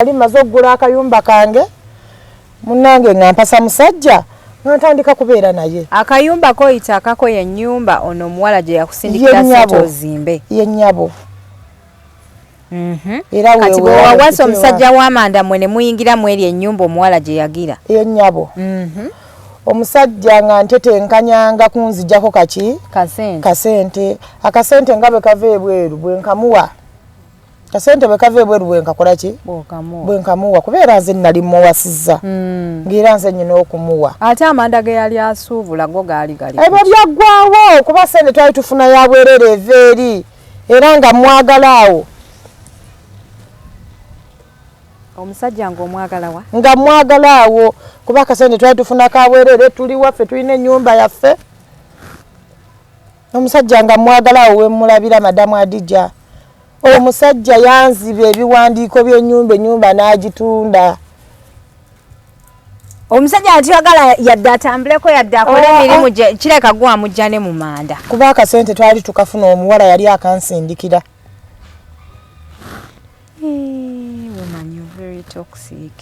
Nali mmaze okugula akayumba kange munnange nga mpasa musajja nga ntandika kubeera naye. Akayumba k'oyita akako ye nnyumba ono omuwala gye yakusindikira ssente ozimbe? Ye nnyabo. Mhm. Era kati bwe wawasa omusajja w'amanda mwe ne muyingira mu eri ennyumba omuwala gye yagira? Ye nnyabo. Mhm. Omusajja nga ntetenkanyanga kunzijako kaki? Kasente. Kasente. Akasente nga bwe kava ebweru bwe nkamuwa. Kasente bwe kava ebweru bwe nkakola ki? Bwe nkamuwa kuba era nze nali muwasizza hmm. ng'era nze nyina okumuwa. Ate amanda ge yali asuubula go gaali gali ebyo byaggwawo kuba sente twali tufuna ya bwereere eva eri era nga mwagala awo. Omusajja ng'omwagala wa? Nga mwagala awo kuba akasente twali tufuna ka bwereere, tuli waffe, tulina ennyumba yaffe. Omusajja nga mwagala awo wemulabira madamu Adija. Omusajja yanziba ebiwandiiko by'ennyumba, ennyumba n'agitunda. Omusajja atuyagala yadde atambuleko yadde akole ah, emirimu ah. gye kireka gwe amujja ne mu manda. Kuba akasente twali tukafuna omuwala yali akansindikira. Woman, you're very toxic.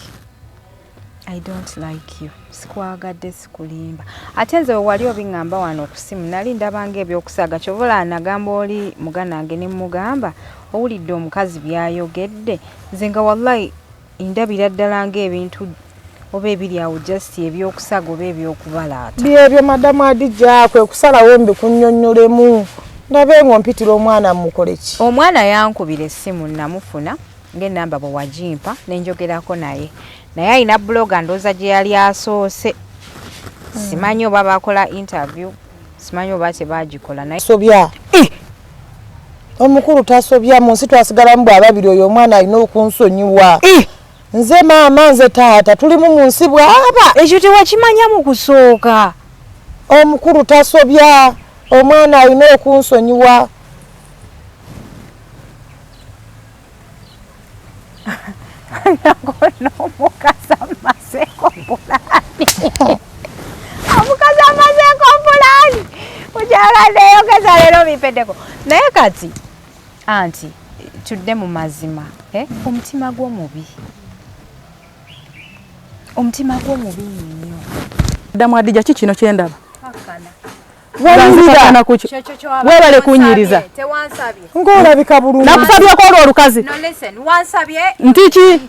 I don't like you. Sikwagadde sikulimba. Ate nze wewali obiŋŋamba wano ku ssimu nali ndabanga ebyokusaaga kyova olaba nagamba oli muganda wange ne mmugamba owulidde omukazi by'ayogedde nze nga wallahi ndabira ddala ng'ebintu oba ebiri awo just ebyokusaaga oba ebyokubalaata. Byebyo madamu Adija kwe kusalawo mbikunnyonnyolemu ndabe ng'ompitira omwana mmukole ki. Omwana yankubira essimu nnamufuna ng'ennamba bwe wagimpa ne njogerako naye naye alina blogger ndowooza gye yali asoose simanyi oba bakola interview simanyi oba tebagikola naye sobya eh! Omukulu tasobya mu nsi twasigalamu bwa babiri oyo omwana alina okunsonyiwa eh! Nze maama nze taata tulimu mu nsi bwaba ekyo tewakimanya mu kusooka. Omukulu tasobya omwana alina okunsonyiwa. Omukazi amazeeko pulaani omukazi amazeeko pulaani mukyala neyogeza leero bimpeddeko naye kati anti tudde mu mazima eh? Omutima gwo mubi omutima gwo mubi nnyo. Ddamu Adija ki kino kyendaba webale kunyiriza ng'olabika bulungi nakusabyeko olwo olukazi nti ki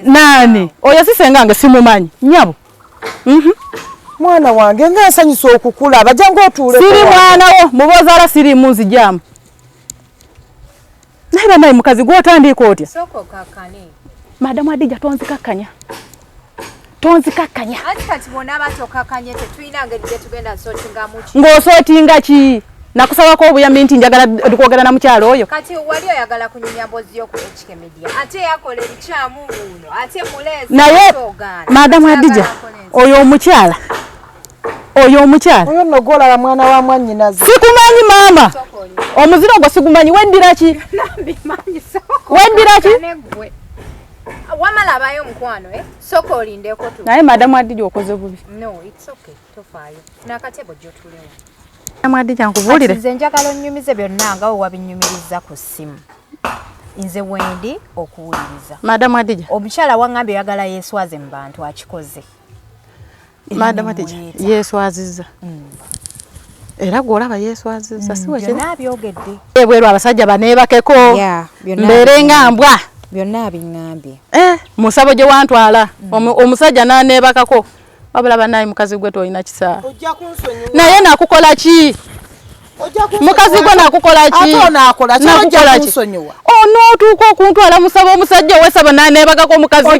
nani oyo si senga nge simumanyi nyabo mhm. Mwana wange nga nsanyusa okukulaba jangu otuule siri mwana wo mubozaala sirimu nzijamu naye banaye mukazi gwotandiika otya madamu Adija tonzikakkanya tonzikakkanya ng'osootinga ki nakusabako obuyambi nti njagala kwogera na mukyalo oyo naye madamu Adija oyo omukyala oyo omukyala oyo nno gwolaba mwana wa mwannyinaze sikumanyi maama omuziro gwo sigumanyi weddira ki weddira ki wamala abayo omukwano eh? Soka olindeko tu naye madamu Adija okoze bubi no it's okay tofaayo nakatebo gyotulewo madamu Adija nkubuulire nze njagala onnyumize byonna nga we wabinnyumiriza ku ssimu nze wendi okuwuliriza madamu Adija omukyala waŋŋambye oyagala yeeswaze mu bantu akikoze Madam Adija yeeswazizza mm. Era gw'olaba yeeswazizza mm, si wekiri byogedde ebweru abasajja baneebakeko mbeere nga mbwa byonna abiŋŋambye eh, musabo gye wantwala mm. Omusajja n'aneebakako wabula banaye mukazi gwe tolina kisa naye nakukola ki mukazi gwe nakukola ki onootuuka okuntwala musaba omusajja owesaba naneebagako omukazi gwe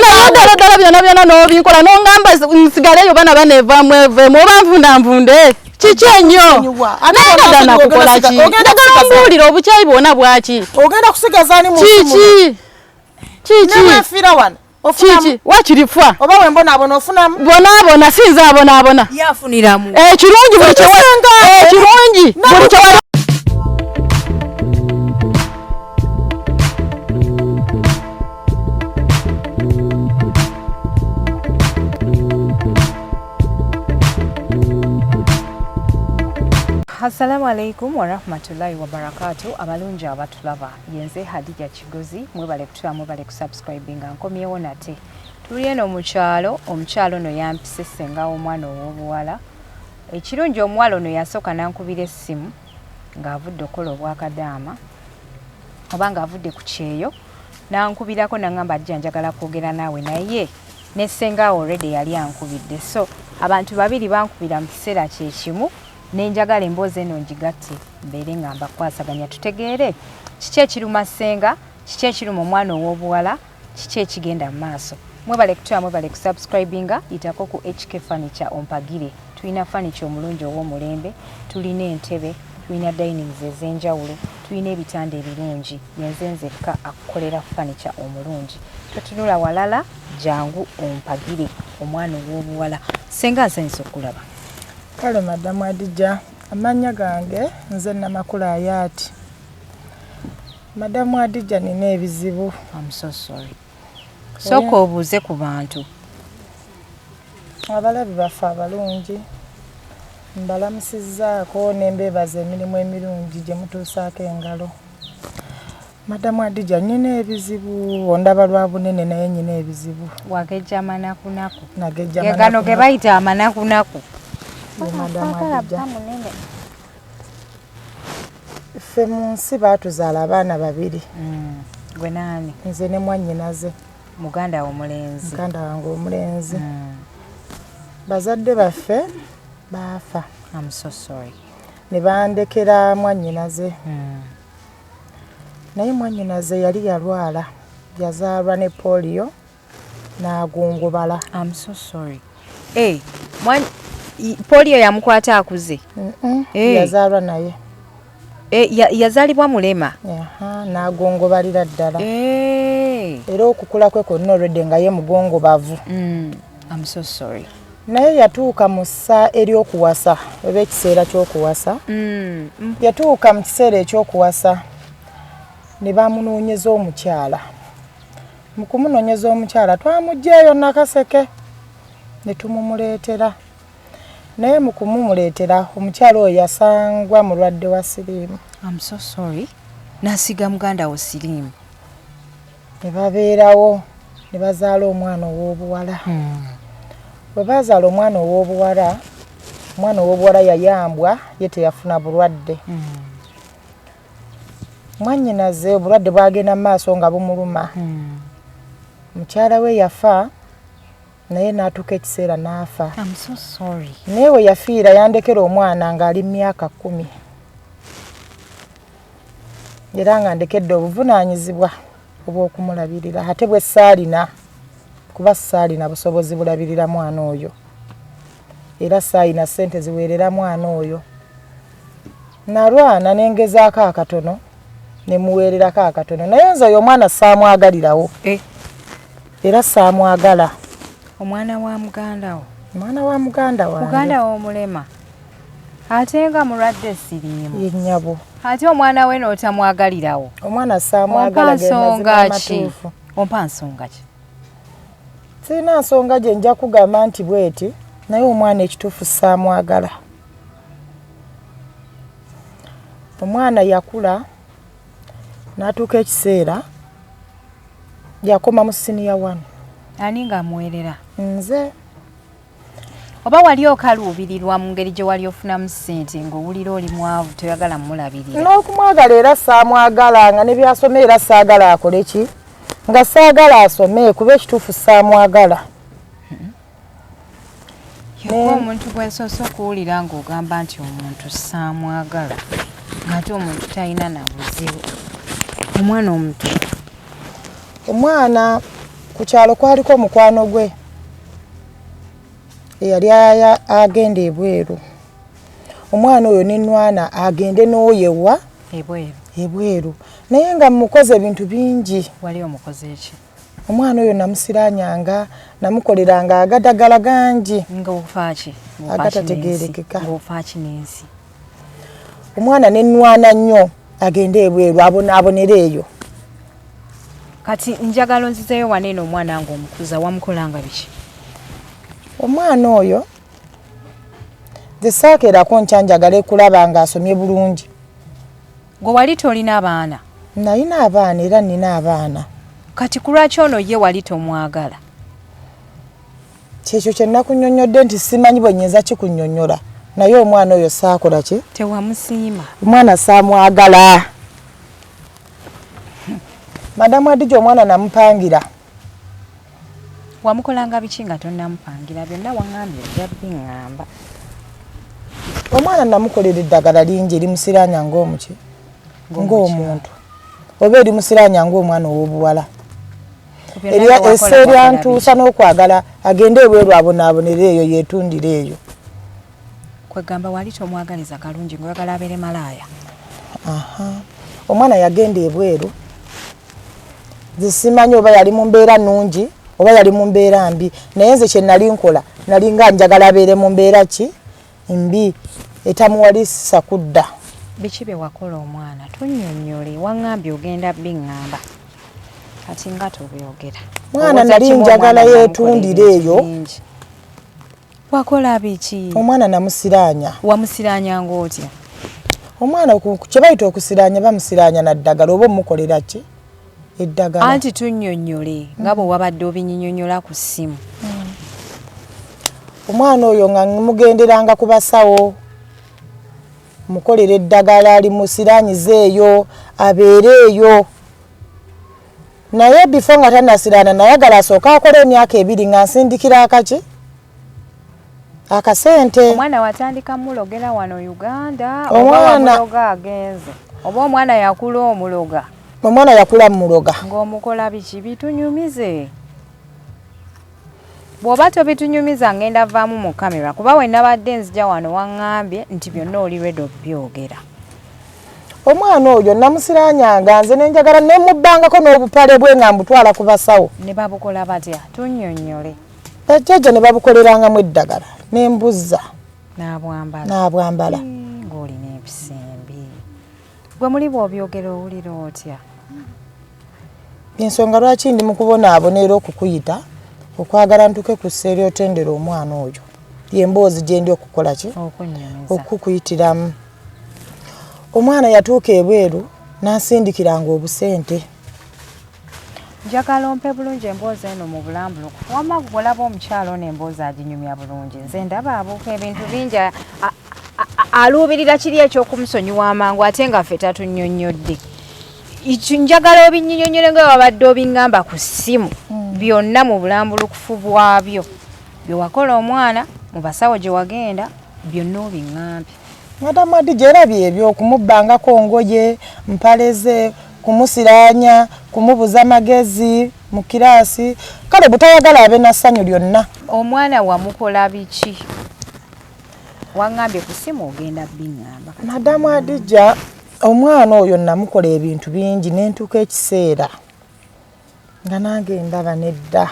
naye ddala ddala byona byona n'obinkola n'ongamba nsigaleyo bana baneevaamu eveemu oba nvunda nvunde kiki ennyo naye nga ddala nakukola ki njagala ombuulire obukyayi bwona bwaki kiki kiki kiki wakiri fa oba wembonaabona ofunamu bonaabona sinze abonaabona yafuniramu ekirungi buli kyewa ekirungi buli kyewa Assalamu alaikum warahmatullahi wabarakatu. Abalungi abatulaba, yenze Hadija Kigozi, mwebale kutula, mwebale kusubscribinga. Nkomyewo nate, tuli eno mu kyalo. Omukyalo ono yampise ssenga w'omwana ow'obuwala. Ekirungi, omuwala ono yasooka n'ankubira essimu ng'avudde okukola obwakadaama oba ng'avudde ku kyeyo, n'ankubirako n'aŋŋamba, "Ajja, njagala kwogera naawe." Naye ne ssenga already yali ankubidde, so abantu babiri bankubira mu kiseera kye kimu, nenjagala emboozi eno ngigatte, mbeere nga mbakwasaganya, tutegeere kiki ekiruma ssenga, kiki ekiruma omwana ow'obuwala, kiki ekigenda mu maaso. Mwebale kutula, mwebale kusubscribinga. Yitako ku HK Furniture ompagire. Tulina furniture omulungi ow'omulembe, tulina entebe, tulina dinings ez'enjawulo, tulina ebitanda ebirungi. Yenze nzekka akukolera furniture omulungi, totunula walala, jangu ompagire omwana ow'obuwala. Ssenga, nsanyusa okulaba. Kale Madamu Adija, amannya gange nze Namakula Ayaati. Madamu Adija, nina ebizibu. I'm so sorry. Sooka obuuze ku bantu. Abalabi baffe abalungi, mbalamusizzaako ne mbeebaza emirimu emirungi gye mutuusaako engalo. Madamu Adija, nina ebizibu. Ondaba lwa bunene, naye nina ebizibu. Wagejja amanakunaku. Nagejja. Gano ge bayita amanakunaku. Ye Madamu Adija, munene. Ffe mu nsi baatuzaala abaana babiri. Gwe naani? Nze ne mwannyinaze. Muganda wo omulenzi? Muganda wange omulenzi. Bazadde baffe baafa. I'm so sorry. Ne bandekera mwannyinaze, naye mwannyinaze yali yalwala, yazaalwa ne polio n'agongobala. I'm so sorry. Eh, polio yamukwata akuze? Eh. Yazaalwa naye. Eh, yazaalibwa mulema? Aha, n'agongobalira ddala. Eh. Era okukula kwe kwonna olwedde nga ye mugongobavu. I'm so sorry. Naye yatuuka mu ssa ery'okuwasa oba ekiseera ky'okuwasa. Yatuuka mu kiseera ekyokuwasa ne bamunoonyeza omukyala. Mu kumunoonyeza omukyala, twamuggyeeyo Nakaseke ne tumumuleetera, naye mu kumumuleetera omukyala oyo yasangwa mulwadde wa siriimu. I'm so sorry. Nasiga muganda wo siriimu? Ne babeerawo ne bazaala omwana ow'obuwala. Bwe bazaala omwana ow'obuwala, omwana ow'obuwala yayambwa, ye teyafuna bulwadde. Mwannyinaze obulwadde bwagenda mu maaso nga bumuluma. Mukyala we yafa, naye n'atuuka ekiseera n'afa. I'm so sorry. Naye we yafiira yandekera omwana ng'ali mu myaka 10, era nga ndekedde obuvunaanyizibwa obw'okumulabirira, ate bwe saalina, kuba saalina busobozi bulabirira mwana oyo, era saalina ssente ziweerera mwana oyo. Nalwana nengezaako akatono ne muweererako akatono, naye nze oyo omwana saamwagalirawo. Eh. Era saamwagala. Omwana wa muganda wo? Omwana wa muganda wange. Muganda wo omulema ate nga mulwadde siriimu? Ye nnyabo. Ate omwana we n'otamwagalirawo? Omwana Ompa saamwagala, ge mazima nsonga ki? amatuufu. Ompa nsonga ki? Sirina nsonga gye nja kugamba nti bweti, naye omwana ekituufu saamwagala. Omwana yakula n'atuuka ekiseera yakoma mu senior one. Ani ng'amuweerera? Nze. Oba wali okaluubirirwa mu ngeri gye wali ofunamu ssente, ng'owulira oli mwavu, toyagala mumulabirira? N'okumwagala era saamwagala, nga ne byasoma era saagala akole ki, nga saagala asome, kuba ekituufu saamwagala. Yogga omuntu gwensoose okuwulira ng'ogamba nti omuntu saamwagala, ng'ate omuntu talina na buzibu, omwana omuto. Omwana ku kyalo kwaliko omukwano gwe eyali agenda ebweru. Omwana oyo nenwana agende n'oyewa ebweru. Ebweru, naye nga mukoze ebintu bingi. Wali omukoze eki? Omwana oyo namusiranyanga, namukoleranga agadagala gangi. Ng'ofaaki? Agatategeerekeka. Ng'ofaaki n'ensi? Omwana nenwana nnyo agende ebweru abonaabonera eyo. Kati njagala onzizeeyo waneeno, omwana ng'omukuza wamukolanga biki? Omwana oyo Nze saakeerako nkya njagale kulaba ng'asomye bulungi. Gwe wali tolina abaana? Nalina abaana era nina abaana. Kati ku lwaki ono ye wali tomwagala? Kyekyo kye nakunnyonnyodde nti simanyi bwe nnyinza kikunnyonnyola, naye omwana oyo saakola ki? Tewamusiima. Omwana saamwagala. Madamu Adija omwana namupangira. Wamukolanga biki nga tonnamupangira? Byonna waŋŋambye ojja biŋŋamba. Omwana namukolera eddagala lingi erimusiraanya ng'omuki? Ng'omuntu. Oba erimusiraanya ng'omwana ow'obuwala. Essa eryantuusa n'okwagala agende ebweru abonaabonere eyo yeetundire eyo. Kwegamba wali tomwagaliza kalungi ng'oyagala abeere malaaya? Omwana yagenda ebweru. Nze simanyi oba yali mu mbeera nnungi oba yali mu mbeera mbi, naye nze kye nali nkola nali nga njagala abeere mu mbeera ki mbi etamuwalisa kudda. Biki bye wakola omwana? Tunnyonnyole, waŋŋambye ogenda biŋŋamba kati nga tobyogera. Mwana nali njagala yeetundire eyo. Wakola biki? Omwana namusiraanya. Wamusiraanya ng'otya? Omwana kye bayita okusiraanya bamusiraanya na ddagala oba omukolera ki? Eddagala. Anti tunnyonnyole nga bwe wabadde obinyinyonnyola ku ssimu. Omwana oyo nga mugenderanga ku basawo, mukolera eddagala limusiraanyize eyo, abeere eyo. Naye before nga tannasiraana nayagala asooke akole emyaka 2 nga nsindikira akaki? Akasente. Omwana watandika mulogera wano Uganda oba wamuloga agenze? Oba omwana yakula omuloga? Omwana yakula muloga. Ng'omukola biki? Bitunyumize. Bw'oba tobitunyumiza ngenda vaamu mu kamera kuba we nabadde nzija wano waŋŋambye nti byonna oli ready obyogera. Omwana oyo namusiraanyanga nze ne njagala ne mubbangako n'obupale bwe nga mbutwala ku basawo. Ne babukola batya? Tunnyonnyole. Bajjajja ne babukolerangamu eddagala ne mbuzza. N'abwambala. N'abwambala. Ng'olina empisa embi. Gwe muli bw'obyogera owulira otya? Ensonga lwaki ndi mu kubonaabona era okukuyita okwagala ntuuke ku ssa eryotendera omwana oyo y'emboozi gye ndi okukola ki? Okukuyitiramu. Omwana yatuuka ebweru n'ansindikiranga obusente. Njagala ompe bulungi emboozi eno mu bulambulukufu. Wamma gwe olaba omukyala ono emboozi aginyumya bulungi. Nze ndaba abuuka ebintu bingi aluubirira kiri eky'okumusonyiwa amangu ate nga ffe tatunnyonnyodde. Njagala obinnyonnyole nga wabadde obiŋŋamba ku ssimu byonna mu bulambulukufu bwabyo. Bye wakola omwana mu basawo gye wagenda byonna obiŋŋambye. Madamu Adija era byebyo okumubbangako ngoye, mpale ze, kumusiraanya, kumubuza magezi mu kiraasi, kale butayagala abe na ssanyu lyonna. Omwana wamukola biki? Waŋŋambye ku ssimu ogenda biŋŋamba. Madamu Adija omwana oyo namukola ebintu bingi ne ntuuka ekiseera nga nange ndaba nedda.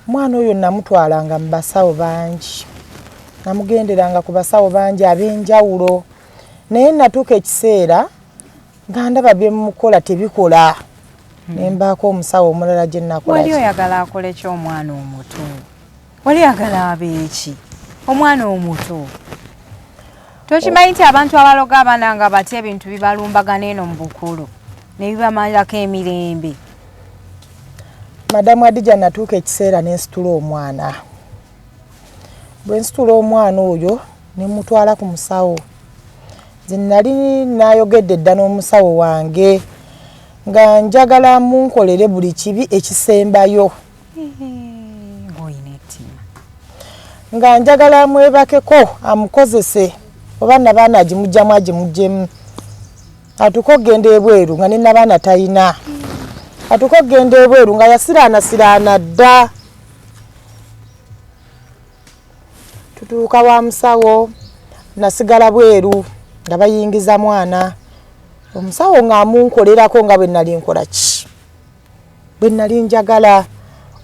Omwana oyo namutwalanga mu basawo bangi, namugenderanga ku basawo bangi ab'enjawulo, naye natuuka ekiseera nga ndaba bye mmukola tebikola. Ne mbaako omusawo omulala gye nakola. Wali oyagala akole ki omwana omuto? Wali oyagala abe ki omwana omuto? Tokimanyi nti abantu abaloga abaana nga batya ebintu bibalumbagana eno mu bukulu ne bibamalako emirembe. Madamu Adija natuuka ekiseera ne nsitula omwana. Bwe nsitula omwana oyo ne mutwala ku musawo. Nze nali nayogedde dda n'omusawo wange nga njagala munkolere buli kibi ekisembayo. Ng'olina ettima. Nga njagala amwebakeko amukozese oba nabaana agimugyamu agimuggyemu. Atuuke okugenda ebweru nga ne nabaana talina. Atuuke okugenda ebweru nga yasiraanasiraana dda. Tutuuka wa musawo nasigala bweru nga bayingiza mwana. Omusawo ng'amunkolerako nga bwe nali nkola ki? Bwe nali njagala.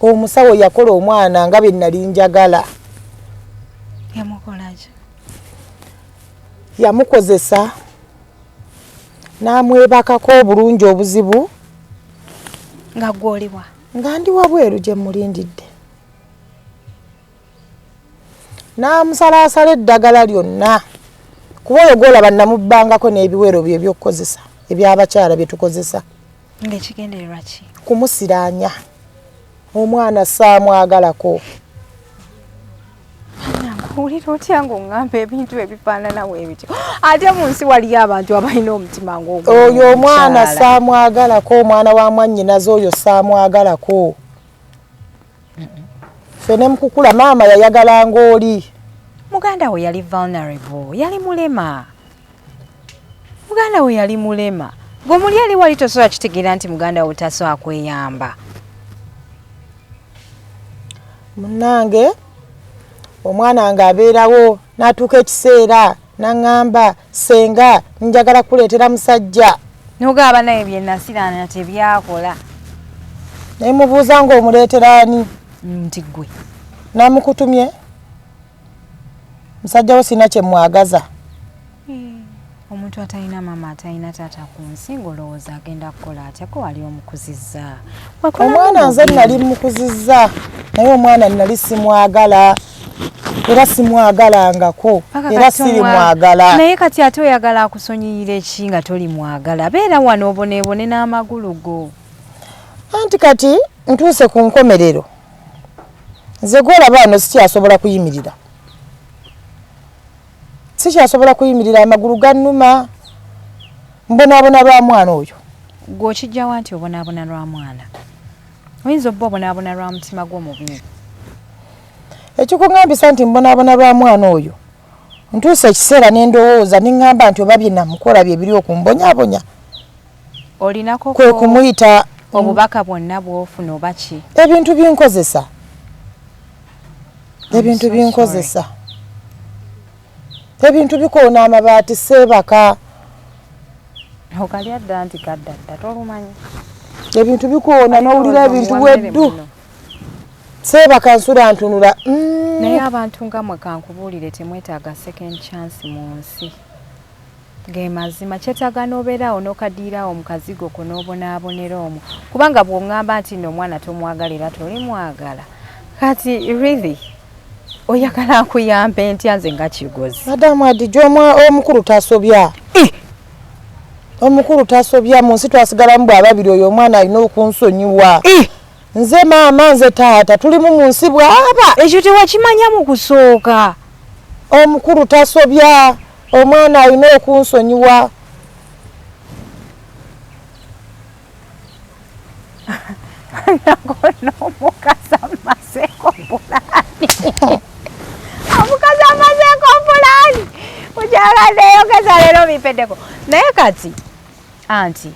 Omusawo yakola omwana nga bwe nali njagala. Yamukola ki? Yamukozesa n'amwebakako obulungi obuzibu. Nga ggwe oliwa? Nga ndi wabweru gye mmulindidde. N'amusalaasala eddagala lyonna kuba oyo gwolaba namubbangako n'ebiwero bye ebyokukozesa ebyabakyala bye tukozesa. Ng'ekigendererwa ki? Kumusiraanya. Omwana saamwagalako. Owulira otya ng'oŋŋamba ebintu ebifaanana bwe bityo ate mu nsi waliyo abantu abalina omutima ng'ogwo? Oyo omwana saamwagalako, omwana wa mwannyinaze oyo saamwagalako. Ffe ne mukukula maama yayagalanga oli. Muganda we yali vulnerable, yali mulema. Muganda we yali mulema. Gwe muli eri wali tosobola kitegeera nti muganda wo tasobola kweyamba. Munnange omwana nga abeerawo n'atuuka ekiseera n'aŋŋamba ssenga njagala kukuleetera musajja. N'ogamba naye bye nasiraana tebyakola. Ne mubuuza ng'omuleetera ani? Nti ggwe. Namukutumye musajja wo sirina kye mmwagaza. Omuntu atalina maama atalina taata ku nsi ng'olowooza agenda kukola atya? Ko wali omukuzizza? Omwana nze nali mukuzizza naye omwana nali simwagala era simwagalangako era sirimwagala. Naye kati ate oyagala akusonyiyire ki nga toli mwagala? Beera wano oboneebone n'amagulu go. Anti kati ntuuse ku nkomerero. Nze gw'olaba wano sikyasobola kuyimirira. Sikyasobola kuyimirira, amagulu gannuma, mbonaabona lwa mwana oyo. Gwe okijjawa nti obonaabona lwa mwana? Oyinza obba obonaabona lwa mutima gwo mubi. Ekikuŋŋambisa nti mbonaabona lwa mwana oyo, ntuuse ekiseera ne ndowooza ne ŋŋamba nti oba bye namukola bye biri okumbonyaabonya. Olinako kwe kumuyita obubaka bwonna bw'ofuna oba ki? Ebintu binkozesa. Ebintu binkozesa. Ebintu bikoona amabaati seebaka. Okalya dda nti kadda dda tolumanyi. Ebintu bikoona n'owulira ebintu weddu. Seebaka nsula ntunula. Naye abantu nga mwe kankubuulire temwetaaga second chance mu nsi. Ge mazima kyetaaga n'obeera awo n'okaddiira awo mu kazigo ko n'obonaabonera omwo kubanga bw'oŋŋamba nti nno omwana tomwagala era tolimwagala kati really oyagala nkuyambe ntya nze nga kigozi? Madamu Adija omukulu tasobya. Omukulu tasobya mu nsi twasigalamu bwa babiri oyo omwana alina okunsonyiwa. Nze maama nze taata tulimu mu nsi bw'aba. Ekyo tewakimanya mu kusooka. Omukulu tasobya. Omwana alina okunsonyiwa. Omukazi amazeeko pulaani. Omukazi amazeeko pulaani. Mukyala neeyogeza leero bimpeddeko. Naye kati anti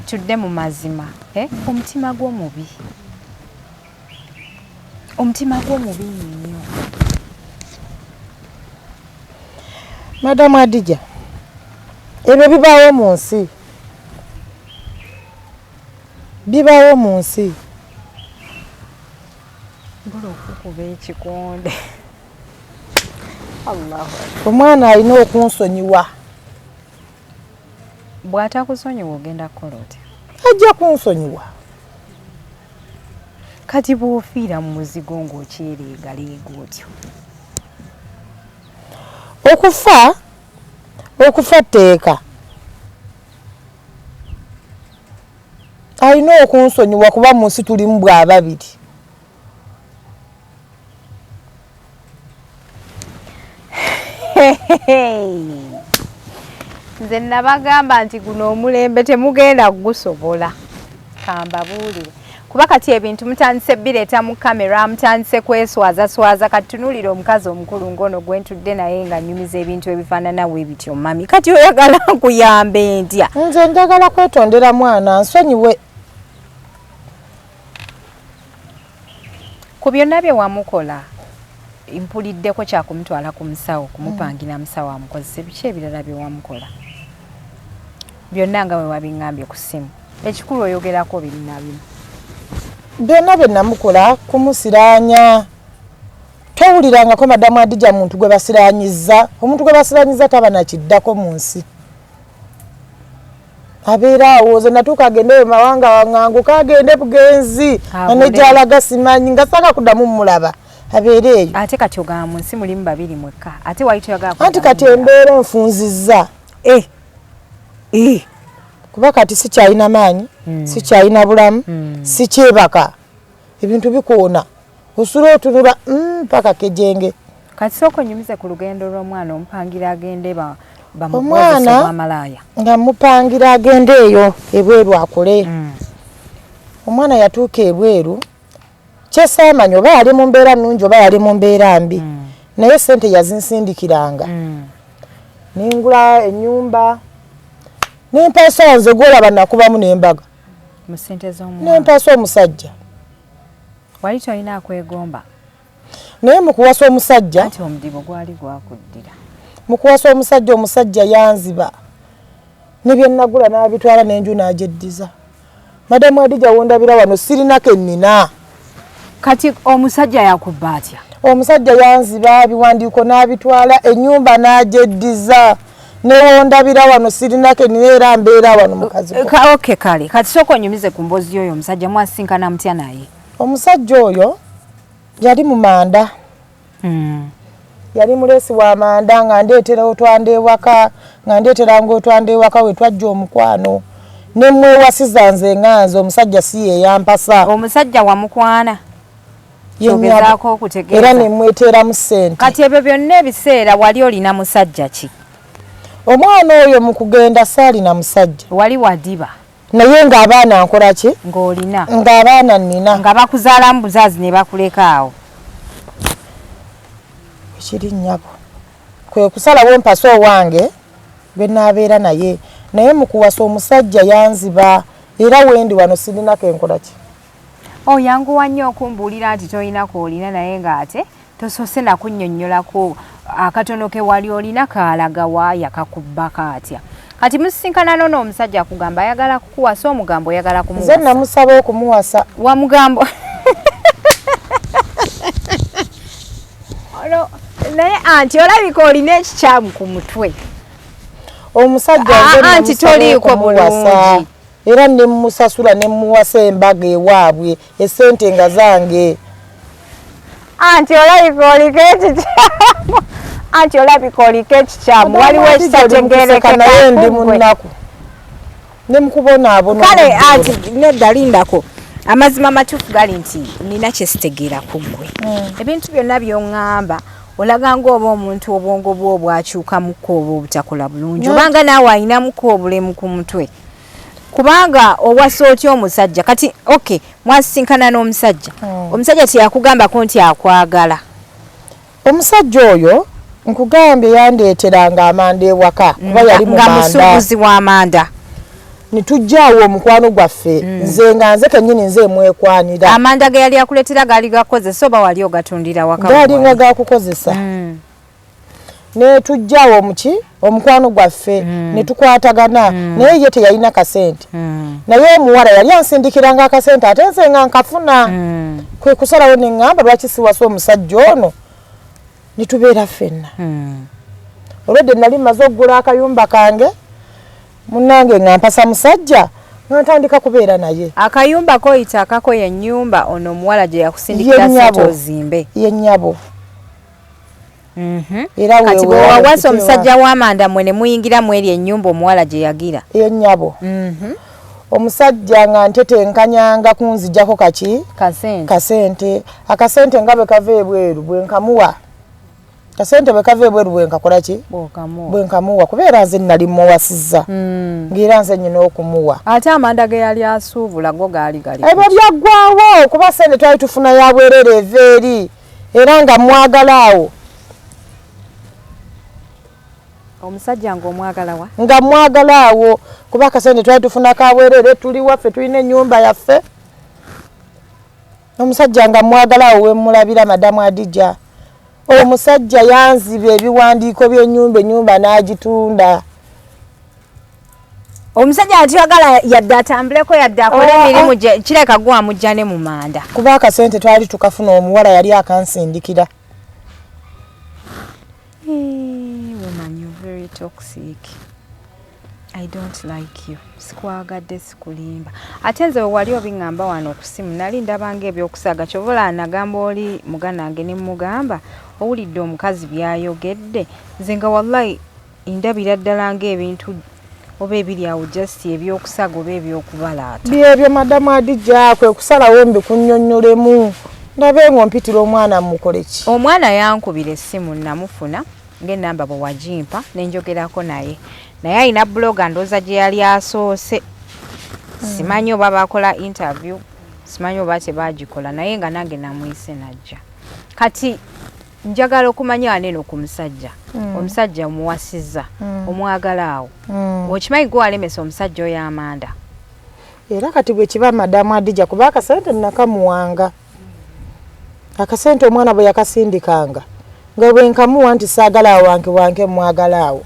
tudde mu mazima eh? Omutima gwo mubi. Omutima gwo mubi nnyo. Madamu Adija, ebyo bibaawo mu nsi. Bibaawo mu nsi. Mbula okukuba ekikonde. Omwana alina okunsonyiwa. Bw'atakusonyiwa ogenda kukola otya? Ajja kunsonyiwa. Kati bw'ofiira mu muzigo ng'okyereegaleega otyo? Okufa, okufa tteeka. Alina okunsonyiwa kuba mu nsi tulimu bwa babiri. Nze nabagamba nti guno omulembe temugenda kugusobola. Kambabuulire. Kuba kati ebintu mutandise bireeta mu kamera, mutandise kweswazaswaza. Kati tunuulira omukazi omukulu ng'ono gwe ntudde naye nga nnyumiza ebintu ebifaanana bwe bityo mami. Kati oyagala nkuyambe ntya? Nze njagala kwetondera mwana nsonyiwe. Ku byonna bye wamukola mpuliddeko kya kumutwala ku musawo, kumupangira musawo amukozese. Biki ebirala bye wamukola? Byonna nga bwe wabiŋŋambye ku ssimu. Ekikulu oyogerako bimu na bimu. Byonna bye namukola kumusiraanya. Towulirangako Madamu Adija muntu gwe basiraanyizza. Omuntu gwe basiraanyizza taba na kiddako mu nsi. Abeera awo nze natuuka agende mu mawanga waŋŋanguka agende bugenzi ne gy'alaga simanyi nga saagala kuddamu mmulaba. Abeere eyo. Ate kati ogamba mu nsi mulimu babiri mwekka, ate wali toyagala. Anti kati embeera enfunzizza. Eh. Eh. Kuba kati sikyalina maanyi, sikyalina bulamu, sikyebaka, ebintu bikuwona, osula otunula paka kejenge. Kati sooka onyumize ku lugendo lw'omwana, omupangira agende Omwana bamalaaya. Nga mupangira agende eyo ebweru akole. Omwana yatuuka ebweru, kyesaamanya oba yali mu mbeera nnungi oba yali mu mbeera mbi, naye sente yazinsindikiranga, nengula ennyumba, nempasa nze gwolaba nakubamu nembaga. Mu ssente z'omwana? Nempasa omusajja. Wali tolina akwegomba? Naye mu kuwasa omusajja, Anti omudibo gwali gwakuddira. Mu kuwasa omusajja, omusajja yanziba ne byenagula n'abitwala n'enju n'agyeddiza. Madamu Adija, wondabira wano sirina kennina. Kati omusajja yakubba atya? Omusajja yanziba ebiwandiiko n'abitwala, ennyumba n'agyeddiza, newondabira wano sirina kennina, era mbeera wano mukazi. Okay, kale kati sooka onyumize ku mboozi y'oyo omusajja. Mwasinkana mutya naye? Omusajja oyo yali mu manda. Yali muleesi wa manda, nga ndeetera otwanda ewaka, nga ndeeteranga otwanda ewaka. We twajja omukwano nemwewasiza nze nga nze, omusajja si yeyampasa. Omusajja wamukwana? Ye nnyabo. Kyogezaako okutegeeza. Era nemweteeramu ssente. Kati ebyo byonna ebiseera wali olina musajja ki? Omwana oyo mu kugenda saalina musajja. Wali wadiba? Naye ng'abaana nkola ki? Ng'olina. Ng'abaana nnina. Nga bakuzaalamu buzaazi ne bakuleka awo? Ekiri nnyabo, kwe kusalawo mpasa owange gwe naabeera naye, naye mu kuwasa omusajja yanziba, era wendi wano sirina kenkola ki. Oyanguwa nnyo okumbuulira nti tolina koolina, naye ng'ate tosoose nakunnyonnyolako akatono ke wali olina kaalagawa, yakakubbako atya. Kati musisinkana nono, omusajja akugamba ayagala kukuwasa, omugambo oyagala Nze kumuwasa? Namusaba okumuwasa. Wamugambo ono naye anti olabika olina ekikyamu ku mutwe. Omusajja Ah, nze ah, anti namusaba toliiko okumuwasa. bulungi. Era nemusasula, nemuwasa embaga ewaabwe, esente nga zange. Anti olabika oliko ekikyamu, anti olabika oliko ekikyamu, waliwo ekitategerekeka. Naye ndi ku mu ggwe. nnaku ne mukubonaabona. Kale anti nedda, lindako. Amazima matuufu gali nti nina kyesitegeera ku ggwe. Ebintu byonna by'oŋŋamba olaga ng'oba omuntu obwongo bwo obwakyukamuko oba obutakola bulungi, obanga naawe ayinamuko obulemu ku mutwe, kubanga owasa otya omusajja? Kati okay, mwasisinkana n'omusajja. Omusajja teyakugambako nti akwagala? Omusajja oyo nkugambye yandeeteranga amanda ewaka, kuba yali mu Nga manda. Musuubuzi w'amanda. Nitujjaawo omukwano gwaffe, nze nga nze kennyini nze mwekwanira. Amanda ge yali akuleetera gaali gakozesa oba wali ogatundira waka? Gaali nga gakukozesa. Netujjaawo omuki omukwano gwaffe, ne tukwatagana, naye ye teyalina kasente. Naye omuwala yali ansindikiranga akasente, ate nze nga nkafuna. Kwe kusalawo ne ŋŋamba lwaki siwasa omusajja ono nitubeera ffenna. Olwedde nali mmaze okugula akayumba kange, munnange, nga mpasa musajja, nga ntandika kubeera naye. Akayumba koyita akako yennyumba ono omuwala gye yakusindikira Ye sente nnyabo. ozimbe? Ye nnyabo. Era Kati wewe bwe wawasa wawasa omusajja w'amanda, mwe ne muyingira mu eri ennyumba omuwala gye yagira? Ye nnyabo. Omusajja nga ntetenkanyanga kunzijjako kaki? Kasente. Kasente. Akasente nga bwe kava ebweru bwe nkamuwa, kasente bwe kava ebweru bwe nkakola ki? Bw'okamuwa. Bwe nkamuwa, kubeera nze nali muwasizza, ng'era nze nyina okumuwa. Ate amanda ge yali asuubula go gaali gali? Ebyo byaggwawo, kuba sente twali tufuna ya bwerere eva eri, era nga mwagala awo. Omusajja ng'omwagala wa? Nga mwagala awo, kuba akasente twali tufuna ka bwerere, tuli waffe, tulina ennyumba yaffe. Omusajja nga mwagala awo wemulabira. Madamu Adija, omusajja yanziba ebiwandiiko by'ennyumba, ennyumba n'agitunda. Omusajja atuyagala yadde atambuleko, yadde akole Ah, emirimu ah. gye, kireka gwe amujja ne mu manda. Kuba akasente twali tukafuna, omuwala yali akansindikira. Woman, you're very toxic. I don't like you. Sikwagadde, sikulimba. Ate nze wewali obiŋŋamba wano ku ssimu nali ndabanga ebyokusaaga, kyova olaba nagamba oli muganda wange ne mmugamba owulidde omukazi by'ayogedde, nze nga wallahi ndabira ddala ng'ebintu oba ebiri awo just ebyokusaaga oba ebyokubalaata. Byebyo madamu Adija, kwe kusalawo mbikunnyonnyolemu ndabe ng'ompitira omwana mukole ki. Omwana yankubira essimu, namufuna ng'ennamba bwe wagimpa ne njogerako naye, naye alina blogger ndowooza gye yali asoose, simanyi oba bakola interview, simanyi oba tebagikola, naye nga nange namuyise najja. Kati njagala okumanya wano eno ku musajja, omusajja omuwasizza, omwagala awo, okimanyi gwe walemesa omusajja oyo amanda? Era kati bwe kiba madamu Adija, kuba akasente nakamuwanga, akasente omwana bwe yakasindikanga nga bwe nkamuwa nti saagala awanke wanke mwagala awo.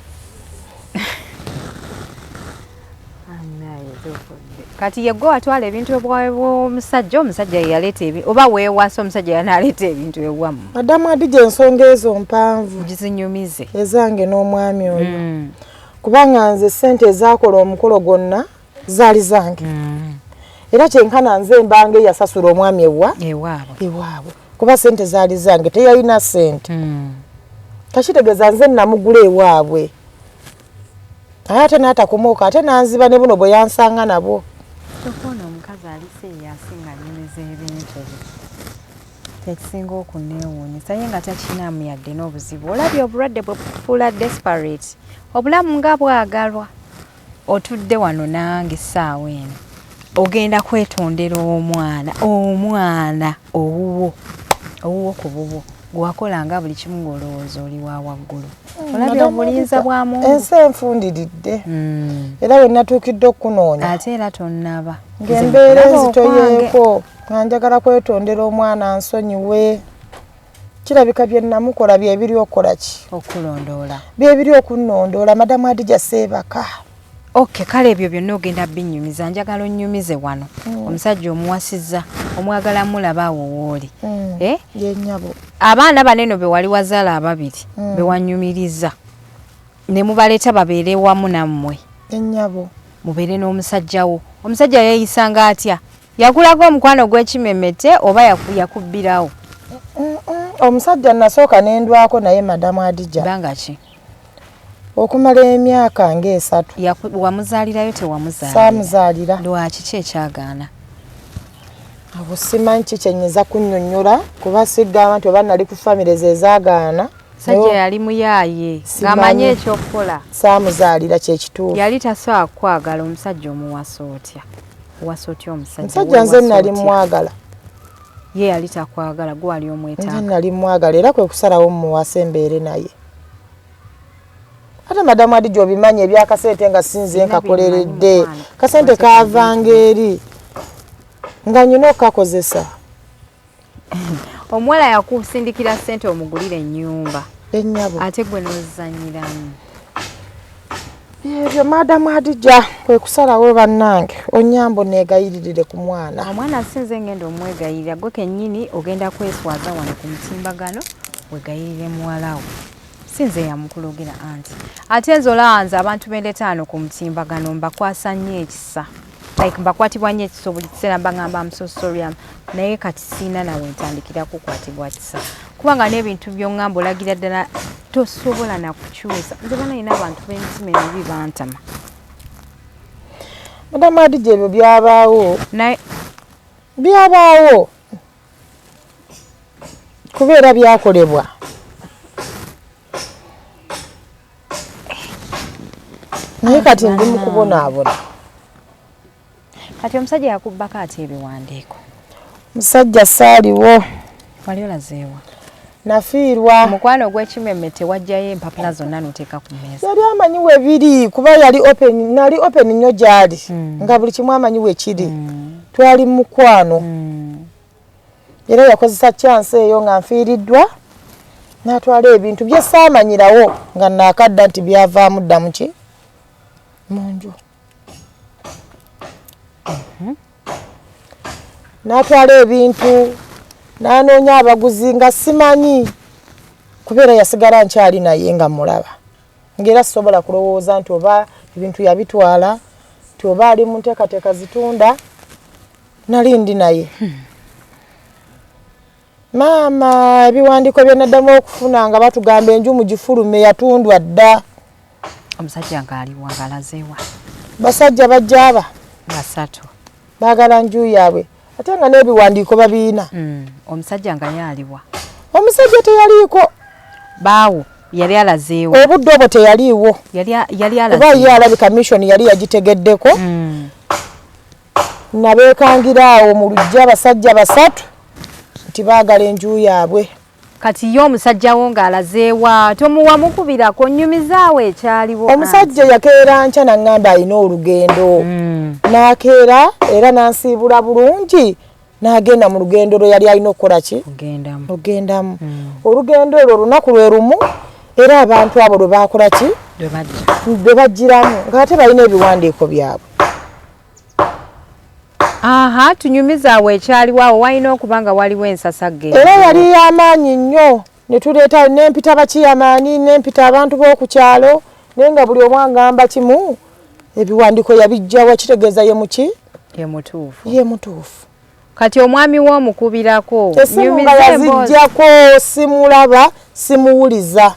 Kati ye gwe watwala ebintu ebwawe bw'omusajja, omusajja ye yaleeta oba weewasa omusajja yanaaleeta ebintu ewammwe? Madamu Adija, ensonga ezo mpanvu. Gizinyumize. Ezange n'omwami oyo, kubanga nze sente ezakola omukolo gwonna zaali zange, era kyenkana nze mbanga eyasasula omwami ewa ewaabwe. Ewaabwe, kuba sente zaali zange, teyalina sente. Kakitegeeza nze namugula ewaabwe, naye ate n'atakomooka, ate nanziba ne buno bwe yansanga nabwo. Kyokka omukazi ali serious nga anyumiza ebintu bye, tekisinga okuneewuunyisa ye nga takinaamu yadde n'obuzibu. Olabye obulwadde bwe bukufuula desperate, obulamu nga bwagalwa. Otudde wano nange essaawa eno ogenda kwetondera omwana, omwana owuwo, owuwo ku bubwo gwewakolanga buli kimu ng'olowooza oli wa waggulu. Olabye obulinza bwa Mungu. Ensi enfundiridde, era we natuukidde okukunoonya. Ate era tonnaba. Ng'embeera enzitoyeeko, nga njagala kwetondera omwana nsonyiwe. Kirabika bye namukola byebiri okukola ki? Okulondoola. Byebiri okunnondoola, madamu Adija, seebaka. Okay, kale ebyo byonna ogenda binnyumiza. Njagala onnyumize wano, omusajja omuwasizza, omwagala, mulaba awo wooli, eh? Yennyabo. Abaana baneno be wali wazaala ababiri, be wanyumiriza ne mubaleeta babeere wamu nammwe. Ennyabo. Mubeere n'omusajja wo. Omusajja yeeyisanga atya? Yakulaga omukwano gw'ekimemete oba yakubbirawo? Omusajja nasooka nendwako naye, madamu Adija. Bbanga ki? Okumala emyaka ng'esatu. Wamuzaalirayo, tewamuzaalira? Saamuzaalira. Lwaki? Ki ekyagaana? Abo simanyi ki kyenyinza kunnyonnyola, kuba sigamba nti oba nali ku famire ze ezaagaana. Sajja yali muyaaye ng'amanyi ekyokukola. Saamuzaalira kyekituufu. Yali tasobola kukwagala. Omusajja omuwasa otya? Owasa otya omusajja? Omusajja nze nali mwagala. Ye yali takwagala, gwe wali omwetaaga. Nze nali mwagala, era kwe kusalawo muwase embeere naye. Ate madamu Adija, obimanyi ebyakasente nga sinze nkakoleredde, kasente kaavanga eri nga nyina okukakozesa. Omuwala yakusindikira ssente omugulire ennyumba? Ennyabo. Ate gwe n'ozanyiramu. Ebyo madamu Adija, kwe kusalawo bannange onyambo neegayiririre ku mwana. Omwana sinze ngenda omwegayirira, gwe kennyini ogenda kweswaza wano ku mutimbagano wegayirire muwalawo. Sinze yamukulogera anti ate nze olaba nze abantu bendeeta wano ku mutimbagano mbakwasa nnyo ekisa, like mbakwatibwa nnyo ekisa buli kiseera, mbagamba am so sorry am, naye kati siina nawe ntandikira kukwatibwa kisa, kubanga n'ebintu by'oŋŋamba olagira ddala tosobola nakukyusa. Nze banalina abantu b'emitima emibi bantama. Madamu Adija, ebyo byabaawo. Naye Byabaawo kubeera byakolebwa. Naye kati ndi mu kubonaabona. Kati omusajja yakubbako ate ebiwandiiko? Musajja saaliwo. Wali olazeewa? Nafiirwa. Omukwano ogw'ekimemmete wajjayo empapula zonna n'oteeka ku mmeeza? Yali amanyi we biri, kuba yali open, nali open nnyo gy'ali, nga buli kimu amanyi we kiri. Twali mu mukwano, era yakozesa chance eyo nga nfiiriddwa n'atwala ebintu bye saamanyirawo nga naakadda nti byavaamu dda muki mu nju, n'atwala ebintu n'anoonya abaguzi nga simanyi, kubeera yasigala nkyali naye nga mulaba, ng'era sisobola kulowooza nti oba Ebintu yabitwala nti oba ali mu nteekateeka zitunda, nali ndi naye. Maama, ebiwandiiko bye naddamu okufuna nga batugamba enju mugifulume yatundwa dda. Omusajja ng'aliwa, ng'alazeewa? Basajja bajja aba basatu. Baagala nju yaabwe, ate nga n'ebiwandiiko babiina. Omusajja nga yaaliwa? Omusajja teyaliiko. Baawo yali alazeewa? Obudde obwo teyaliiwo. Yali Kuba ye alazeewa? Alabika mission yali yagitegeddeko. Nabeekangira awo mu luggya abasajja basatu nti baagala enju yaabwe. Kati ye omusajja wo ng'alazeewa? Tomuwa mukubirako, nnyumizaawo ekyaliwo. Omusajja yakeera nkya naŋŋamba alina olugendo. N'akeera era n'ansiibula bulungi n'agenda mu lugendo lwe yali alina okukola ki? Kugendamu. Lugendamu. Olugendo olwo olunaku lwe lumu era abantu abo lwe baakola ki? Lwe bajja. Lwe bajjiramu ng'ate balina ebiwandiiko byabwe. Aha, tunyumizaawo ekyaliwo awo, walina okuba nga waliwo ensasagge. Era yali y'amaanyi nnyo, ne tuleeta nempita bakiyamaani, nempita abantu b'oku kyalo, naye nga buli omu agamba kimu, ebiwandiiko yabijjawa, kitegeeza ye muki? Ye mutuufu. Ye mutuufu. Kati omwami w'omukubirako? Essimu nga yaziggyako, simulaba, simuwuliza,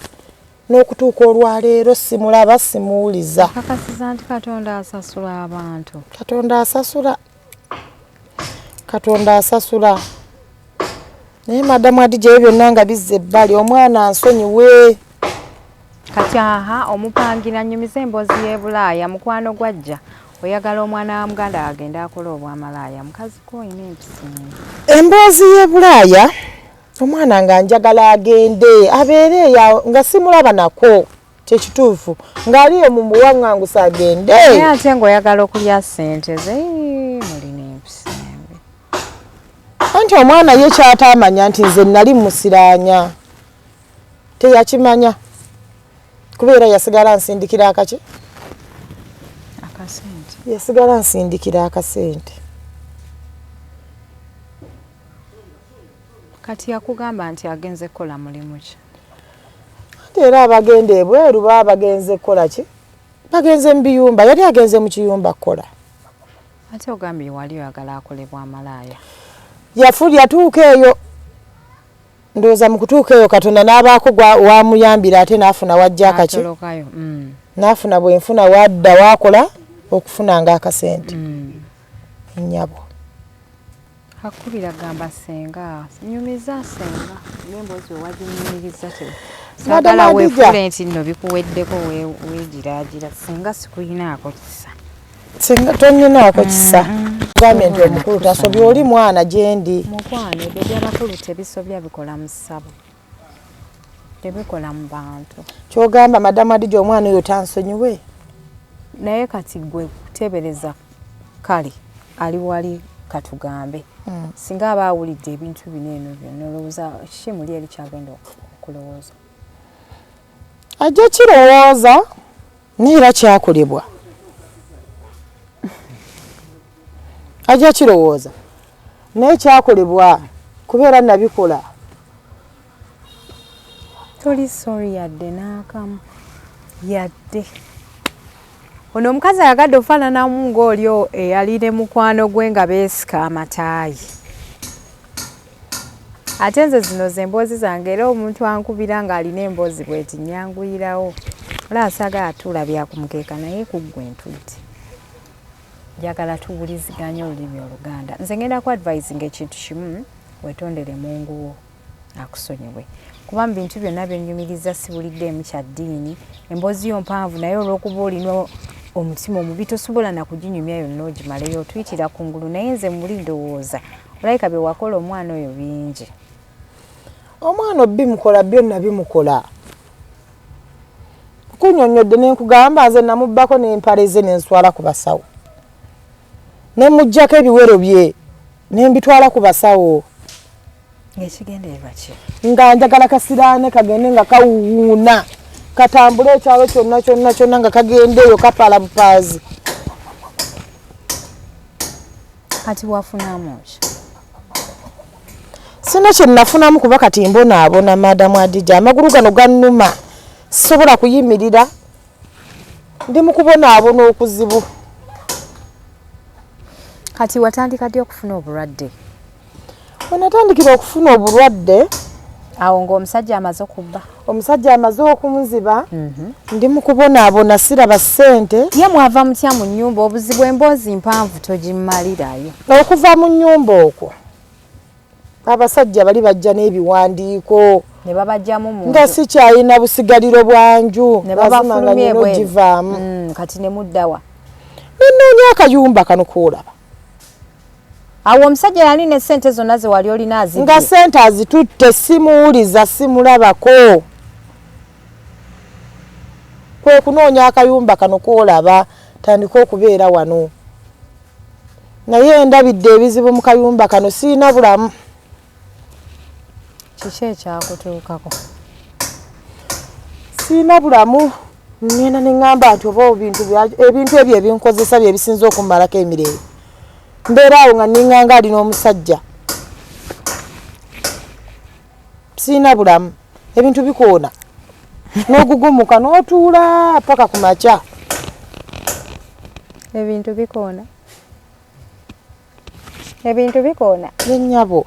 n'okutuuka olwaleero simulaba, simuwuliza. Kakasiza nti Katonda asasula abantu. Katonda asasula, Katonda asasula. Naye madamu Adija, ebyo byonna nga bizza ebbali, omwana nsonyiwe. Kati aha, omupangira, nnyumiza emboozi y'e Bulaaya. Mukwano gwajja, oyagala omwana wa muganda agende akola obwamalaaya. Mukazi ko olina empisa. Emboozi y'e Bulaaya, omwana nga njagala agende abeere eyo nga simulaba nako, kyekituufu, ng'aliyo mu buwaŋŋangusa agende. Naye ate ng'oyagala okulya ssente ze. Mulina empisa embi. Anti omwana ye kyataamanya nti nze nali musiraanya, teyakimanya, kubeera yasigala nsindikira akaki? Akasente. Yasigala nsindikira akasente. Kati yakugamba nti agenze kukola mulimu ki? Anti era abagenda ebweru baba bagenze kukola ki? Bagenze mu biyumba. Yali agenze mu kiyumba kukola. Ate ogambye wali oyagala akolebwa amalaaya. Yatuuka eyo, ndowooza mu kutuuka eyo Katonda n'abaako wamuyambira, ate n'afuna wajja akaki? Atolokayo. N'afuna bwenfuna, wadda wakola okufunanga akasente. Nnyabo. Akubira, gamba senga, nyumiza senga n'emboozi we waginyumiriza te. Madam Saagala Adija. weefule nti nno bikuweddeko, weegiraagira. Senga sikuyinaako kisa. Singa tonninaako kisa, gambye nti omukulu tasobya, oli mwana gyendi. Mukwano, ebyo byabakulu tebisobya, bikola mu ssabo, tebikola mu bantu. Kyogamba madamu Adija, omwana oyo tansonyiwe? Naye kati gwe kutebereza, kale ali wali, katugambe singa aba awulidde ebintu bino eno byonna, olowooza kiki muli eri kyagenda okulowooza? Ajja kirowooza, naye era kyakolebwa. Ajja kirowooza, naye kyakolebwa, kubeera nabikola. Toli sorry yadde n'akamu yadde. Ono omukazi ayagadde ofaananamu ng'oli eyali ne mukwano gwe nga beesika amataayi. Ate nze zino ze mboozi zange, era omuntu ankubira ng'alina emboozi bweti nyanguyirawo. Olaba saagala tuula byakumukeeka, naye kuggwe ntudde, njagala tuwuliziganye olulimi Oluganda. Nze ngenda ku advising ekintu kimu: wetondere munguwo akusonyiwe, kuba mu bintu byonna byennyumiriza siwuliddeemu kya ddiini. Emboozi yo mpanvu, naye olw'okuba olina omutima omubi tosobola na kuginyumya yonna ogimaleyo, otuyitira kungulu. Naye nze muli ndowooza olabika bye wakola omwana oyo bingi. Omwana obimukola, byonna bimukola. Kunyonyodde nenkugamba nze namubbako n'empale ze nenswala ku basawo, nemugjako ebiwero bye nembitwala ku basawo. Ng'ekigendererwa ki? Nga njagala kasiraane kagende nga kawuwuuna, katambule ekyalo kyonna kyonna kyonna, nga kagenda eyo kapaala bupaazi. Kati wafunamu ki? Sina kye nafunamu, kuba kati mbonaabona, madamu Adija. Amagulu gano gannuma, sisobola kuyimirira. Ndi mu kubonaabona okuzibu. Kati watandika ddi okufuna obulwadde? We natandikira okufuna obulwadde, awo ng'omusajja amaze okubba. Omusajja amaze okunziba, ndi mu kubonaabona, siraba ssente. Ye mwava mutya mu nnyumba? Obuzibu emboozi mpanvu, togimmalirayo. Okuva mu nnyumba okwo, abasajja bali bajja n'ebiwandiiko ne babajjamu mu nga sikyalina busigaliro bwa nju, ne mazima nga babafulumya nina ebweru. ogivaamu. Kati ne muddawa? Nenoonya akayumba kano koolaba. Awo omusajja yali ne ssente zonna ze wali olina Nga azibye? ssente azitutte, simuwuliza, simulabako. Kwe kunoonya akayumba kano koolaba, tandika okubeera wano, naye ndabidde ebizibu mu kayumba kano, siina bulamu. Kiki ekyakutuukako? Siina bulamu. Ngenda ne ŋŋamba nti oba ebintu ebyo ebinkozesa bye bisinza okummalako emirembe. Mbeera awo nga nniŋŋanga ali n'omusajja. Siina bulamu, ebintu bikoona n'ogugumuka n'otuula paka ku makya. Ebintu bikoona, ebintu bikoona. Nennyabo.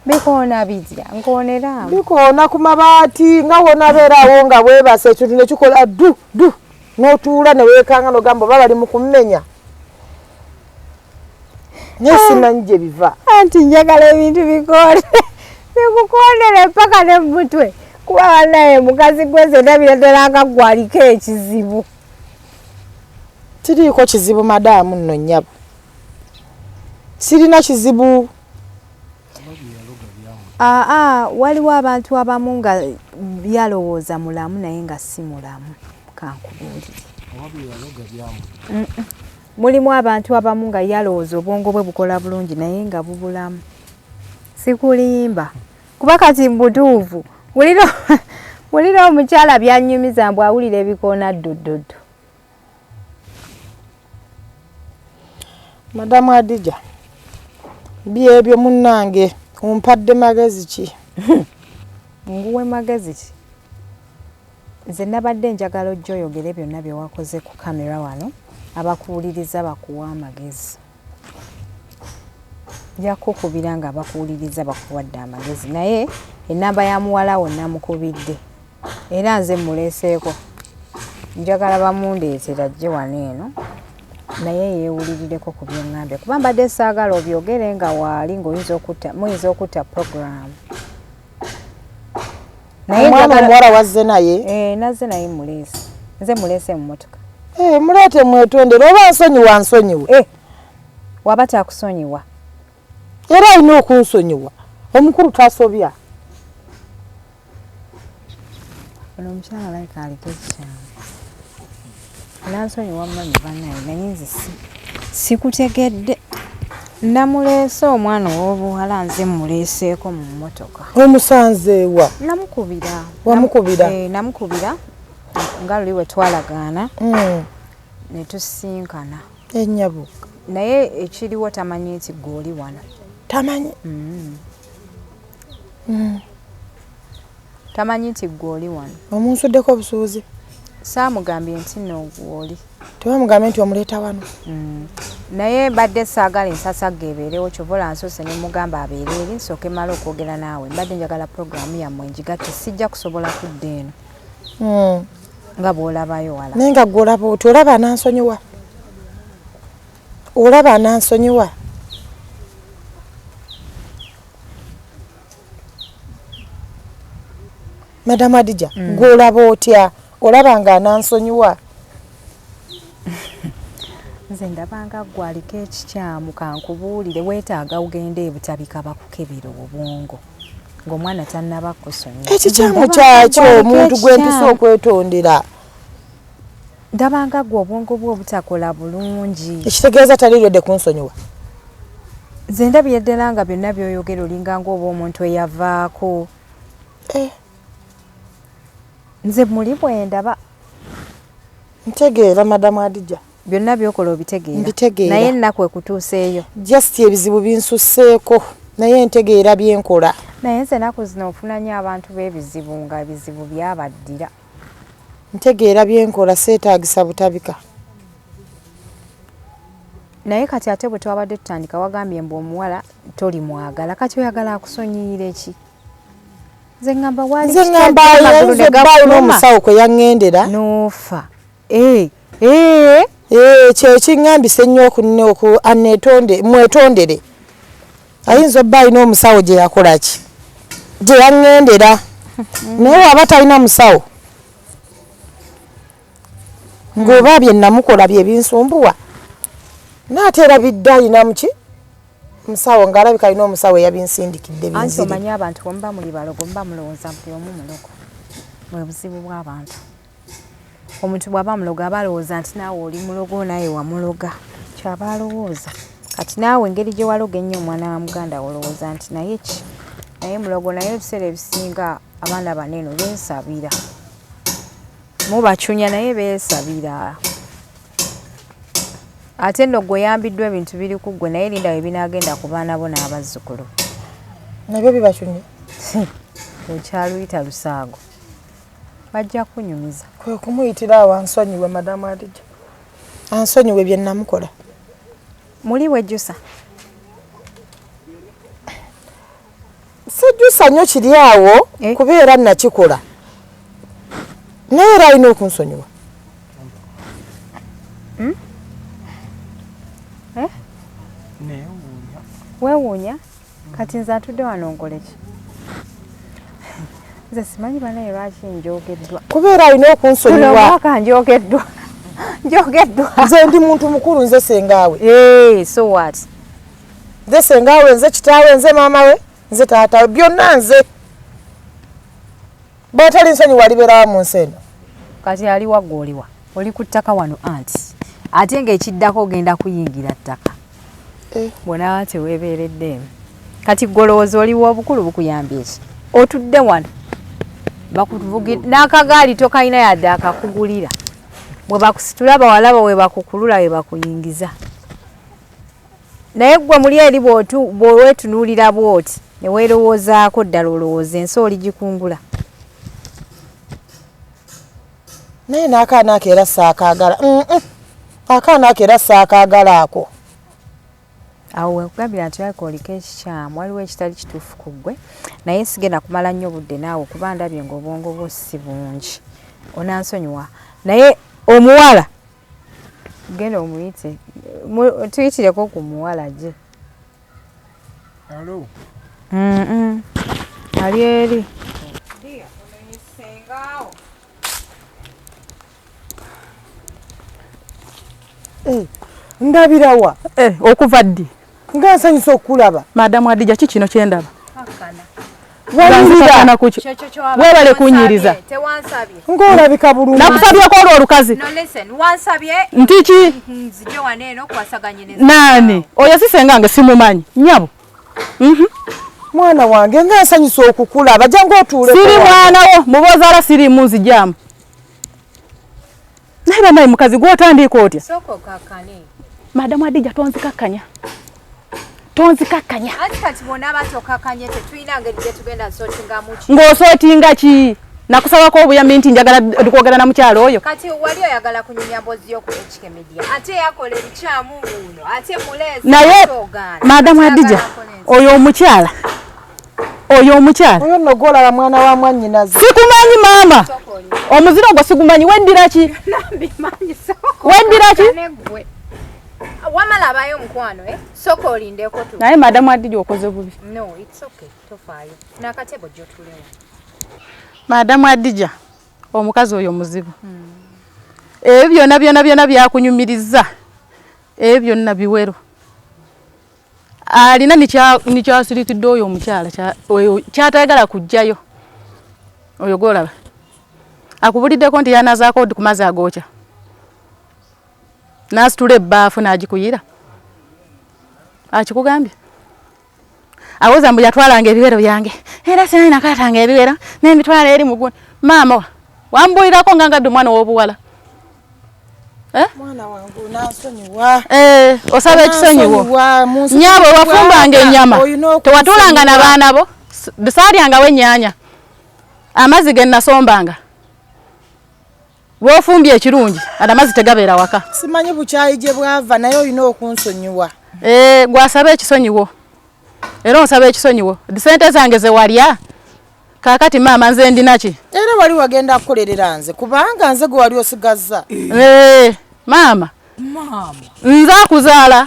Bikoona bitya? Nkoonera. Bikoona ku mabaati, nga wonabeerawo nga weebase, ekintu ne kikola du du, n'otuula ne weekanga n'ogamba oba bali mu kummenya, naye simanyi gye biva. Anti njagala ebintu bikoone, bikukoonere paka ne mutwe, kuba bannaye mukazi gweze ndabira ddala nga gwaliko ekizibu. Tiriiko kizibu madaamu nno nnyabo, sirina kizibu. Aa, waliwo abantu abamu nga yalowooza mulamu naye nga si mulamu. Kankubuulire, mulimu abantu abamu nga yalowooza obwongo bwe bukola bulungi naye nga bubulamu. Sikulimba, kuba kati mu butuufu wulira omukyala byanyumiza mbu awulira ebikoona dduddudu. Madamu Adija, byebyo munnange, ompadde magezi ki? Nguwe magezi ki? Nze nabadde njagala ojja oyogere byonna bye wakoze ku kamera wano, abakuwuliriza bakuwa amagezi. Nja kukubira nga abakuwuliriza bakuwadde amagezi, naye enamba ya muwala wo namukubidde era nze muleeseeko, njagala bamundeetera ajje wano eno naye yeewulirireko ku byoŋŋambye, kuba mbadde saagala obyogere nga waali ng'oyinza okutta, muyinza okutta puroguramu. Naye omwana njagala omuwala wazze naye? Eh, nazze naye, muleese, nze muleese mu mmotoka. Eh, muleete mwetondere, oba nsonyiwa nsonyiwe. Eh, waba takusonyiwa? Era alina okunsonyiwa, omukulu tasobya. Ono omukyala alabika aliko ekikyamu. Nansonyiwa mmanyi bannaye, naye nze sikutegedde. Namuleese omwana ow'obuwala, nze muleeseeko mu mmotoka. Omusanzeewa? Namukubira. Wamukubira? Eh, namukubira nga luli we twalagaana ne tusinkana. Ennyabo. Naye ekiriwo, tamanyi nti gwe oli wano. Tamanyi? Tamanyi nti gwe oli wano. Omunsuddeko obusuubuzi? Saamugambye nti nno gw'oli. Tebamugambe nti omuleeta wano? Naye mbadde saagala ensasagga ebeerewo, kyova olaba nsoose ne mugamba abeere eri nsooke mmale okwogera naawe. Mbadde njagala puroguramu yammwe ngigatte, sijja kusobola kudda eno nga bw'olabayo wala. Naye nga gwe olaba oti, olaba anansonyiwa? Olaba anansonyiwa? Madamu Adija, gwe olaba otya? Olaba nga anansonyiwa? Nze ndabanga gwe aliko ekikyamu. Kankubuulire, weetaaga ogende ebutabika bakukebera obwongo ng'omwana tannaba kusonyiwa. Ekikyamu kyaki, omuntu gwe mpisa okwetondera? Ndabanga gwe obwongo bwe obutakola bulungi. Ekitegeeza taliredde kunsonyiwa? Nze ndabye ddala nga byonna by'oyogera olinga ng'oba omuntu eyavaako. Eh. Nze muli bwe ndaba. Ntegeera, Madamu Adija. Byonna by'okola obitegeera? Mbitegeera. Naye ennaku ekutuuseeyo. Just ebizibu binsusseeko, naye ntegeera byenkola. Naye nze ennaku zino nfuna nnyo abantu b'ebizibu nga ebizibu byabaddira. Ntegeera byenkola, seetaagisa butabika. Naye kati ate bwe twabadde tutandika wagambye mbu omuwala tolimwagala, kati oyagala akusonyiyire ki? Nze ngamba waali Nze ngamba kitadde amagulu ayinza ne obbaawo gakuluma n'omusawo kwe yaŋŋendera. N'ofa. Eh, eh. Eh, kye kiŋŋambisa ennyo aneetonde, mwetondere. Ayinza obba alina omusawo gye yakola ki? Gye yaŋŋendera. Naye waba talina musawo, ng'oba bye namukola bye binsumbuwa, n'ate era bidda alina muki? Musawo, ng'alabika alina omusawo eyabinsindikidde Anti binzire. omanyi abantu bwe muba muli balogo muba mulowooza buli omu mulogo. Bwe buzibu bw'abantu. Omuntu bw'aba mulogo aba alowooza nti naawe oli mulogo naye wamuloga. Ky'aba alowooza. Kati naawe engeri gye waloga ennyo omwana wa muganda wo olowooza nti naye ki? Naye mulogo, naye ebiseera ebisinga abaana bano eno beesabira. Mubacunya naye beesabira. Ate nno ggwe oyambiddwa ebintu biri ku ggwe naye linda we binaagenda ku baana bo n'abazzukulu. Nabyo bibacunya. Okyaluyita lusaago. Bajja kukunyumiza. Kwe kumuyitira awo ansonyiwe Madamu Adija. Ansonyiwe bye namukola. Muli wejjusa? Sejjusa nnyo kiri awo Eh? kubeera nakikola. Naye era alina okunsonyiwa. Eh? Weewuunya? Kati nze atudde wano nkole ki? Nze simanyi banaye lwaki njogeddwa. Kubeera alina Guno okunsonyiwa. omwaka njogeddwa. Njogeddwa. Nze ndi muntu mukulu, nze sengaawe. Eh, so what? Nze sengaawe, nze kitaawe, nze maama we, nze taata we, byonna nze. Bw'atali nsonyiwa alibeerawa mu nsi eno? Kati aliwa ggwe oliwa? Oli ku ttaka wano anti. Ate ng'ekiddako ogenda kuyingira ttaka. Eh. Bw'onaaba teweebeereddeemu. Kati ggwe olowooza oliwa obukulu bukuyambye ki? Otudde wano. Bakuvugira n'akagaali tokalina yadde akakugulira. Bwe bakusitula bawala bo we bakukulula we bakuyingiza. Naye ggwe muli eri bw'oweetunuulira bw'oti ne weerowoozaako ddala olowooza ensi oligikungula. Naye n'akaana ako era saakaagala. Akaana ako era saakaagala ako. Awo wenkugambira nti olabika oliko ekikyamu, waliwo ekitali kituufu ku ggwe, naye sigenda kumala nnyo budde naawe kuba ndabye ng'obwongo bwo si bungi. Onansonyiwa. Naye omuwala genda omuyite, tuyitireko ku muwala gye. Hello. Ali eri. Ndabirawa? Okuva ddi? Nga nsanyusa okukulaba. Madamu Adija, ki kino kye ndaba? Wawulira? Weebale kunnyiriza. Tewansabye. Ng'olabika bulungi. Nakusabyeko olwo olukazi. No, listen, wansabye Nti ki? nzije wano eno kwasaganye ne Naani? Oyo si sengange, simumanyi. Nnyabo. Mwana wange nga nsanyusa okukulaba, jangu otuule. Siri mwana wo, mubozaala siriimu nzijaamu. Naye banaye mukazi gw'otandiika otya? Sooka okakkane. Madamu Adija tonzikakkanya. Tonzikakkanya. Anti kati bw'onaaba tokakkanye tetulina ngeri gye tugenda sootingamu ki. Ng'osootinga ki? Nakusabako obuyambi nti njagala kwogera na mukyala oyo. Kati wali oyagala kunyumya mboozi yo ku HK Media. Ate yakola ebikyamu wuuno. Ate muleese Naye ogaana. Madamu Adija oyo omukyala. Oyo omukyala. Oyo nno gw'olaba mwana wa mwannyinaze. Sikumanyi maama. Omuziro gwo sigumanyi, weddira ki? Weddira ki? Wamala abayo omukwano, eh? Sooka olindeko tu. Naye Madamu Adija okoze bubi. No, it's okay. Tofaayo. N'akatebo gy'otuulewo. Madamu Adija omukazi oyo muzibu. Ebyo byonna byonna byonna byakunyumiriza. Ebyo byonna biwero. Alina nikyasirikidde oyo omukyala oyo kyatayagala kujjayo. Oyo gw'olaba. Akubuliddeko nti yanazaako ku mazzi agookya. N'asitula ebbaafu n'agikuyira. Akikugambye? Awoza mbu yatwalanga ebiwero byange. Era sinali nakaatanga ebiwero n'emitwalo eri mu gundi. Maama wambuulirako nga ngadde omwana ow'obuwala. Eh? Mwana wange onansonyiwa. Osaba ekisonyiwo. Onansonyiwa, mu nsi Nnyabo wafumbanga ennyama. Olina okunsonyiwa. Tewatuulanga na baana bo. Saalyangawo ennyaanya. Amazzi ge nasombanga. Lw'ofumbye ekirungi amazzi tegabeera waka. Simanyi bukyayi gye bwava naye olina okunsonyiwa. Eh, gwasaba ekisonyiwo era onsaba ekisonyiwo sente zange zewalya kaakati maama nze ndinaki era wali wagenda kukolerera nze kubanga nze gwe wali osigazza. Eh, maama nze akuzaala.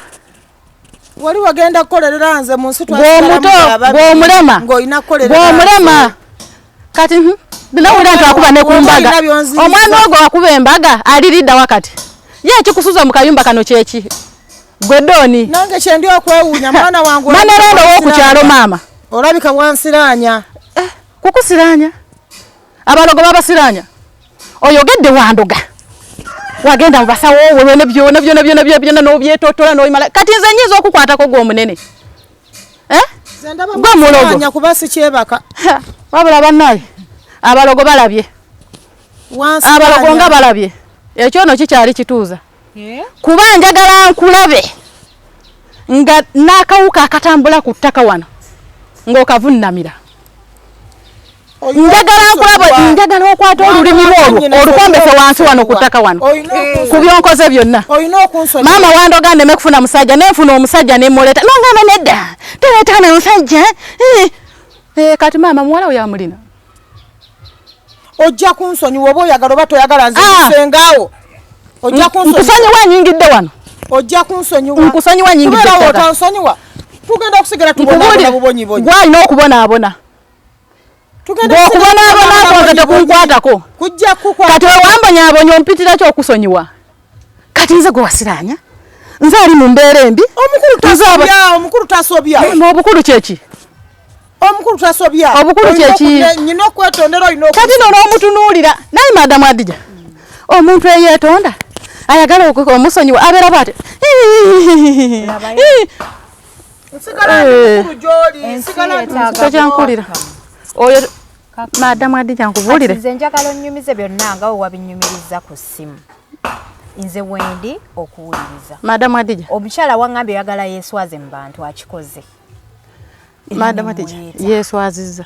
Wali wagenda kukolerera nze mu nsi gwomuto gwomulema ng'olina kukolerera gwomulema kati nawulira nti akuba ne ku mbaga omwami ogwo akuba embaga aliridda wakati ye ekikusuza mu kayumba kano kyeki gwe Doni nange kyendi okwewuunya mwana wange manerendo w'oku kyalo maama olabika wansiraanya. Eh, kukusiraanya abalogo babasiraanya oyogedde wandoga wagenda mu basawo byona byona byona byona byona n'obyetotola n'obimala kati nze nyinza okukwatako gwe omunene eh? Gwe mulogo kuba sikyebaka. Wabula bannaye abalogo balabye abalogo nga balabye ekyo no kikyali kituuza kuba njagala nkulabe nga n'akawuka akatambula ku ttaka wano ng'okavunnamira. Njagala nkulaba njagala okwata olulimi lwolwo olukombese wansi wano ku ttaka wano ku byonkoze byonna. Maama wandoga ndeme kufuna musajja nenfuna omusajja nemuleta nongamba nedda toleeta na musajja. Kati maama muwala we yamulina. Ojja kunsonyiwa oba oyagala oba toyagala nze nsengawo. Ojja kunsonyiwa. Nkusonyiwa nyingidde wano. Ojja kunsonyiwa. Nkusonyiwa nyingidde. Kubeera otansonyiwa. Tugenda kusigala tubonaabona bubonyibonyi. Gwalina okubonaabona. Okubonaabona kwanze tekunkwatako. Kujja kukwata. Kati wewambonyaabonya ompitira ki okusonyiwa? Kati nze gwe wasiraanya. Nze ali mu mbeera embi. Omukulu tasobya, omukulu tasobya. Obukulu kyeki? Omukulu tasobya. Obukulu kyeki? Nina okwetondera olina kati no n'omutunuulira naye madamu Adija omuntu eyeetonda ayagala omusonyiwa abeera bw'ati. Tokyankulira oyo madamu Adija nkubuulire. Nze njagala onnyumize byonna nga we wabinyumiriza ku ssimu. Nze wendi okuwuliriza. Madamu Adija omukyala waŋŋambye oyagala yeeswaze mu bantu akikoze. Madamu Adija yeeswazizza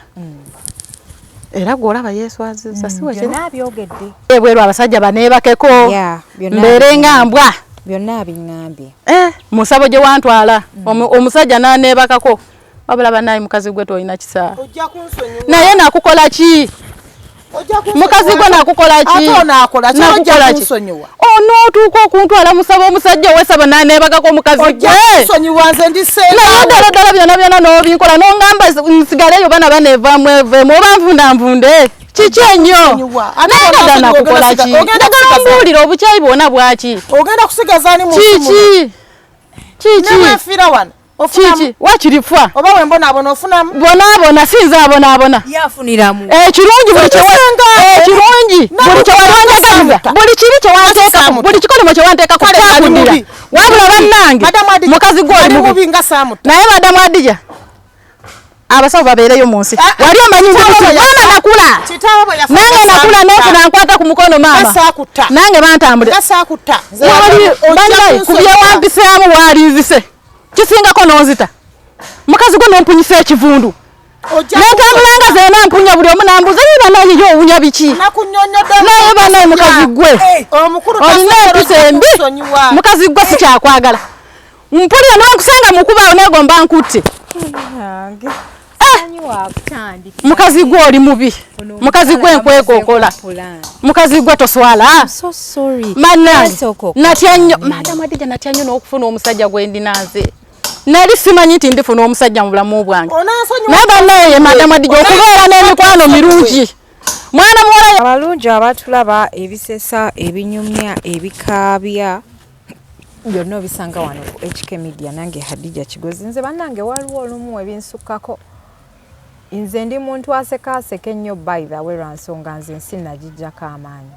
era gw'olaba yeeswazizza si wekiri byonna abyogedde. Ebweru abasajja baneebakeko mbeere nga mbwa byonna abiŋŋambye. Musabo gye wantwala omusajja n'aneebakako wabula bannaye mukazi gwe tolina kisa. Naye nakukola ki? Mukazi gwe nakukola ki? Onootuuka okuntwala musaba omusajja ow'essabo n'aneebakako omukazi gwe. Naye ddala ddala byonna byonna n'obinkola n'ongamba nsigaleyo bana baneevaamu eveemu oba nvunda nvunde. Kiki ennyo? Naye nga ddala nakukola ki? Njagala ombuulire obukyayi bwonna bwaki? Ogenda kusigaza ani mu nsi muno? Kiki? Kiki? Ne bwenfiira wano. Kiki? Wakirifwa. Oba we mbonaabona ofunamu? Bonaabona sinze abonaabona. Yafuniramu. Ekirungi buli ekirungi buli kye wanjagaliza buli kibi kye wanteekako buli kikolimo kye wanteekako kyakudira. Wabula bannange mukazi gwe oli mubi. Naye madamu Adija abasawo babeereyo mu nsi. Wali omanyi nti maama nakula. Nange nakula nenfuna nkwata ku mukono maama. Nange bantambulira. Bannaye ku bye wampisaamu waalinzise. Kisingako n'onzita. Mukazi gwe n'ompunyisa ekivundu. Nentambula nga zeena mpunya buli omu nambuuza naye bannaye ye owunya biki? Naye bannaye mukazi gwe olina empisa embi. Mukazi gwe sikyakwagala. Mpulira n'onkusanga mukubaawo neegomba nkutte. Mukazi gwe oli mubi. Mukazi gwe nkwekookola. Mukazi gwe toswala. Mannange natya nnyo madamu Adija natya nnyo n'okufuna omusajja gwe ndina nze. Nali simanyi nti ndifuna omusajja mu bulamu bwange. Naye bannaye madamu Adija okubeera n'emikwano mirungi. Mwana muwala abalungi abatulaba ebisesa ebinyumya ebikaabya byonna obisanga wano ku HK Media nange Hadija Kigozi. Nze bannange waliwo olumu ebinsukkako. Nze ndi muntu asekaaseka ennyo by the way lwa nsonga nze nsi nagijjako amaanyi.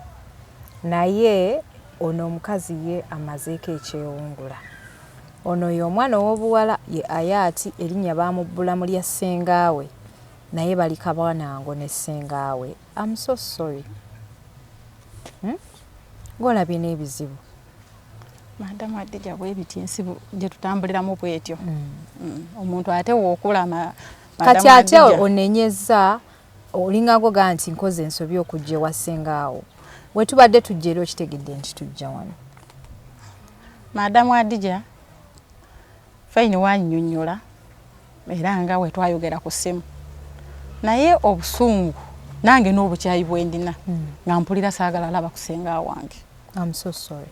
Naye ono omukazi ye amazeeko ekyewungula. Ono ye omwana ow'obuwala ye Ayaati erinnya baamubbula mu lya ssengaawe naye bali kabwanango ne ssengaawe. I'm so sorry. Ng'olabye n'ebizibu. Madamu Adija bwebiti ensi gye tutambuliramu bwetyo. Omuntu ate w'okula kati ate onenyeza olinga goga nti nkoze ensobi okujja ewa ssengaawo. We tubadde tujja era okitegedde nti tujja wano. Madamu Adija, fine, wannyonnyola era nga we twayogera ku ssimu, naye obusungu nange n'obukyayi bwendina nga mpulira saagala laba kusenga wange. I'm so sorry.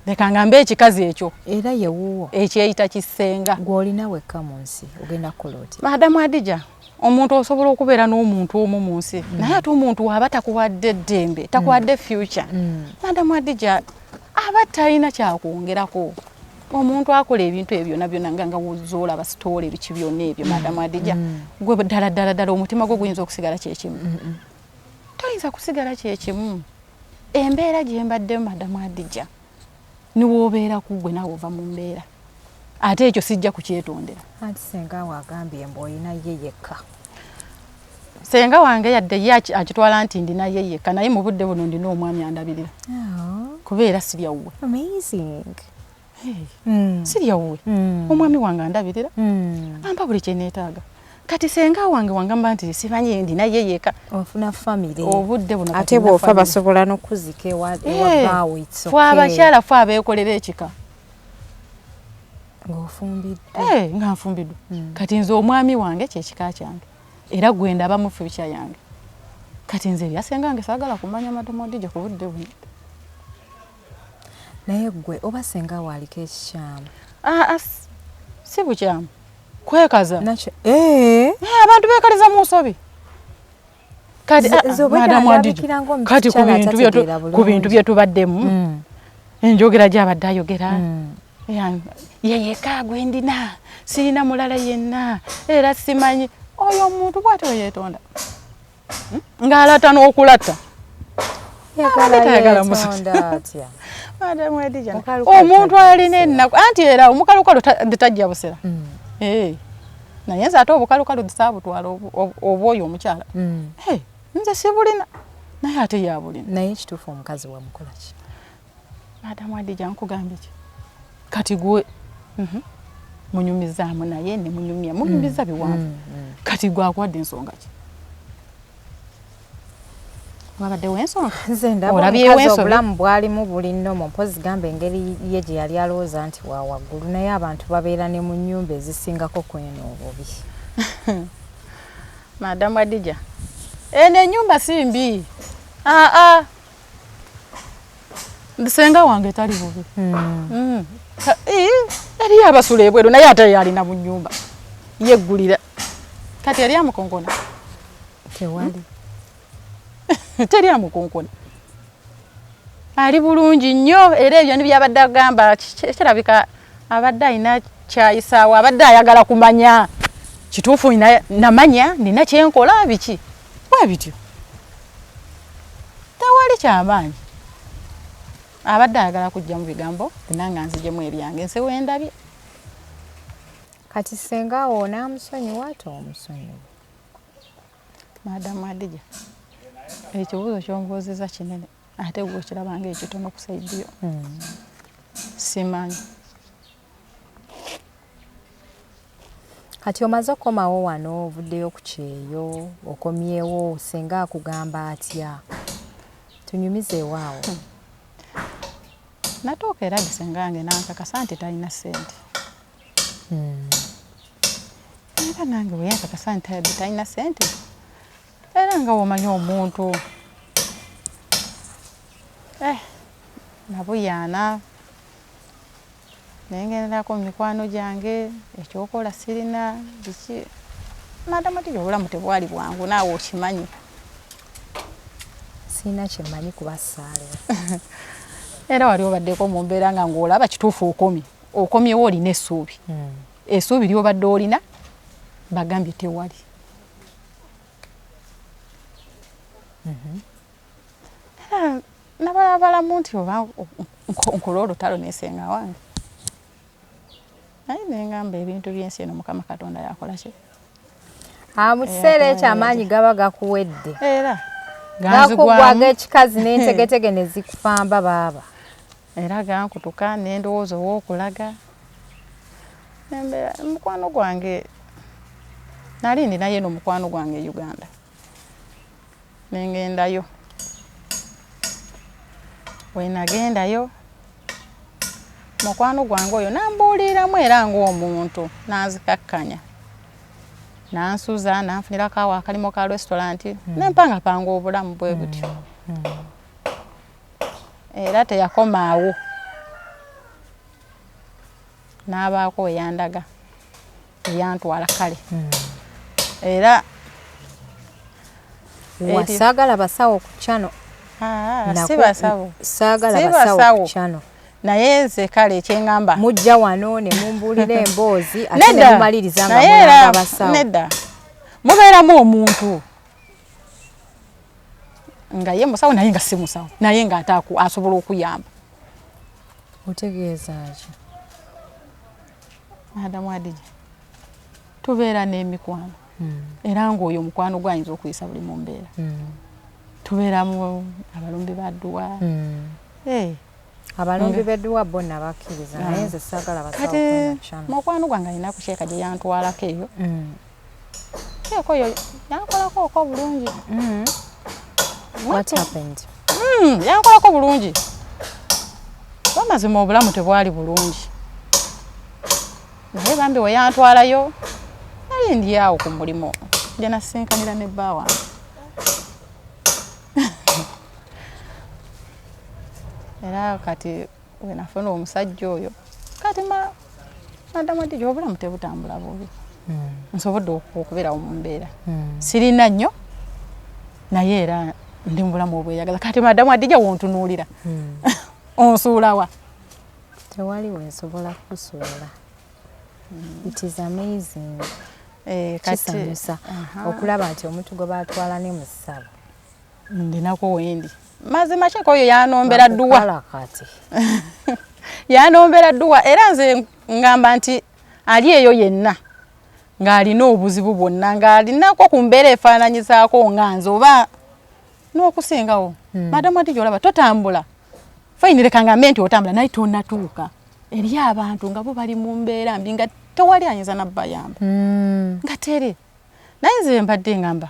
Leka ngambe ekikazi ekyo era yewuwo ekyeyita kisenga. Gw'olina wekka mu nsi, ogenda kukola otya? Madamu Adija, omuntu osobola okubeera n'omuntu omu mu nsi, naye ate omuntu waaba takuwadde eddembe, takuwadde future, Madamu Adija, aba talina kyakwongerako. Omuntu akola ebintu ebyo byonna byonna nga wozoolaba sitoola ebiki byonna ebyo, Madamu Adija, gwe ddala ddala ddala omutima gwo guyinza okusigala kyekimu? Toyinza kusigala kyekimu. Embeera gye mbaddemu, Madamu Adija, niwoobeera ku gwe naawe ova mu mbeera, ate ekyo sijja kukyetondera. Anti senga waagambye mbu olina ye yekka. Senga wange yadde ye akitwala nti ndina ye yekka, naye mu budde buno ndina omwami andabirira, kubeera sirya wuwe. Amazing. Sirya wuwe. Omwami wange andabirira, ampa buli kyeneetaaga. Kati senga wange wangamba nti simanyi ndina ye yekka. Ofuna famire. Obudde buno kati ate nina bw'ofa family. Basobola n'okuzika ewa ewa bbaawo, it's Fe okay. abakyala fe abeekolera ekika. Ng'ofumbiddwa. Eh, nga nfumbiddwa. Kati nze omwami wange kyekika kyange era gwe ndaba mu future yange. Kati nze ebyasenga wange saagala kumanya, Madamu Adija, ku budde buno. Naye gwe oba senga waaliko ekikyamu? Ah, ah, si bukyamu, kwekaza. Nakyo eh. Eh, abantu beekaliza mu nsobi. Kati Nze obwedda Madamu Adija, ndabikira ng'omukyala kati atategeera ku bintu bulungi. bye tubaddemu, enjogera gy'abadde ayogera, yeyeka gwe ndina, sirina mulala yenna, era simanyi oyo omuntu bw'atyo bwe yeetonda. Ng'alata n'okulata. Yagala tayagala yeetonda atya? Madamu Adija, Mukalukalu omuntu tajja alina busera. ennaku, anti era omukalukalu tajja busera. Eh, naye nze ate obukalukalu saabutwala obwoyo omukyala. Eh, nze sibulina, naye ate yabulina. Naye ekituufu, omukazi wamukola ki? Madamu Adija, nkugambye ki? Kati gwe munyumizaamu naye ne munyumya munyumiza biwanvu. Kati gwe akuwadde ensonga ki? Wabaddewo ensonga? Nze ndaba Olabyewo omukazi ensobi? obulamu bwalimu buli nnomo. Mpozi gamba engeri ye gye yali alowooza nti wa waggulu, naye abantu babeera ne mu nnyumba ezisingako kweno obubi. Madamu Adija, eno ennyumba si mbi. Aa, senga wange tali bubi. Eriyo abasula ebweru, naye ate yalina mu nnyumba yeggulira. Kati yali amukonkona? Tewali. Teri amukonkona, ali bulungi nnyo. Era ebyo nibyabadde agamba kirabika abadde alina kyayisaawo, abadde ayagala kumanya kituufu namanya nina kyenkola biki bwe bityo. Tewali kyamaanyi, abadde ayagala kujja mu bigambo nange nzijemu ebyange nse wendabye. Kati senga awo onaamusonyiwa ate omusonyiwa? Madamu Adija, ekibuuzo kyombuuzizza kinene, ate gwe okiraba nga ekitono ku side yo. Simanyi. Kati omaze okukomawo wano, ovuddeyo ku kyeyo, okomyewo, senga akugamba atya? Tunyumize ewaawo. Natuuka era senga wange nankakasa nti talina ssente. Era nange bwe yankakasa nti talina ssente, era nga womanyi omuntu nabuyaana nengenderako mu mikwano gyange, ekyokola sirina biki. Madamu Adija, obulamu tebwali bwangu, naawe okimanyi. Sirina kyemmanyi kuba saaliwo. Era wali obaddeko mu mbeera nga ng'olaba kituufu okomye, okomyewo olina essuubi, essuubi ly'obadde olina bagambye tewali. Era nabalabalamu nti oba nkola olutalo nesenga wange, naye nengamba ebintu byensi eno Mukama Katonda yakola ki. Mu kiseera ekyo amaanyi gaba gakuwedde. Era gakugwaga ekikazi n'entegetege ne zikufamba baaba. Era gankutuka nendowooza ow'okulaga nembeera mukwano gwange nali ndinayo eno mukwano gwange e Uganda, nengendayo. Wenagendayo mukwano gwange oyo nambuuliramu era ng'omuntu, nanzikakkanya, nansuza, nanfunirako awo akalimo ka restaurant, nempangapanga obulamu bwe butyo. Era teyakomaawo, n'abaako weyandaga eyantwala kale. Era Saagala basawo ku channel. Si basawo. Saagala basawo ku channel. Naye nze kale ekyeŋŋamba, mujja wano ne mumbuulira emboozi ate ne mumaliriza nga mulanga basawo. Nedda, mubeeramu omuntu nga ye musawo naye nga si musawo, naye nga ate asobola okuyamba. Otegeeza ki? Madamu Adija, tubeera n'emikwano, era ng'oyo omukwano gwayinza okuyisa buli mu mbeera. Tubeeramu abalumbi ba dduwa. Abalumbi b'edduwa bo nabakkiriza, naye nze saagala basawo. Kati mukwano gwange alina ku sheeka gye yantwalako eyo. Sheeka oyo yankolako oko bulungi. What happened? Yankolako bulungi. Bamazima obulamu tebwali bulungi, naye bambi we yantwalayo nali ndi awo ku mulimu gye nasinkanira ne bba wange. Era kati we nafuna omusajja oyo, kati madamu Adija, obulamu tebutambula bubi. Nsobodde okubeerawo mu mbeera, sirina nnyo, naye era ndi mu bulamu obweyagaza. Kati madamu Adija, wontunuulira onsuulawa? Tewali wensobola kusuula. It is amazing. Kisanyusa okulaba nti omuntu gwe batwala ne mu ssabo. Ndinako wendi. Mazima sheeka oyo yanombera dduwa. Kati yanombera dduwa. Era nze ngamba nti ali eyo yenna ng'alina obuzibu bwonna, ng'alinako ku mbeera efaananyizaako nga nze oba n'okusingawo, madamu Adija, olaba totambula fine, leka ngambe nti otambula naye tonatuuka eri abantu nga bo bali mu mbeera mbi, nga tewali ayinza nabbayamba, nga teri. Naye nze mbadde ngamba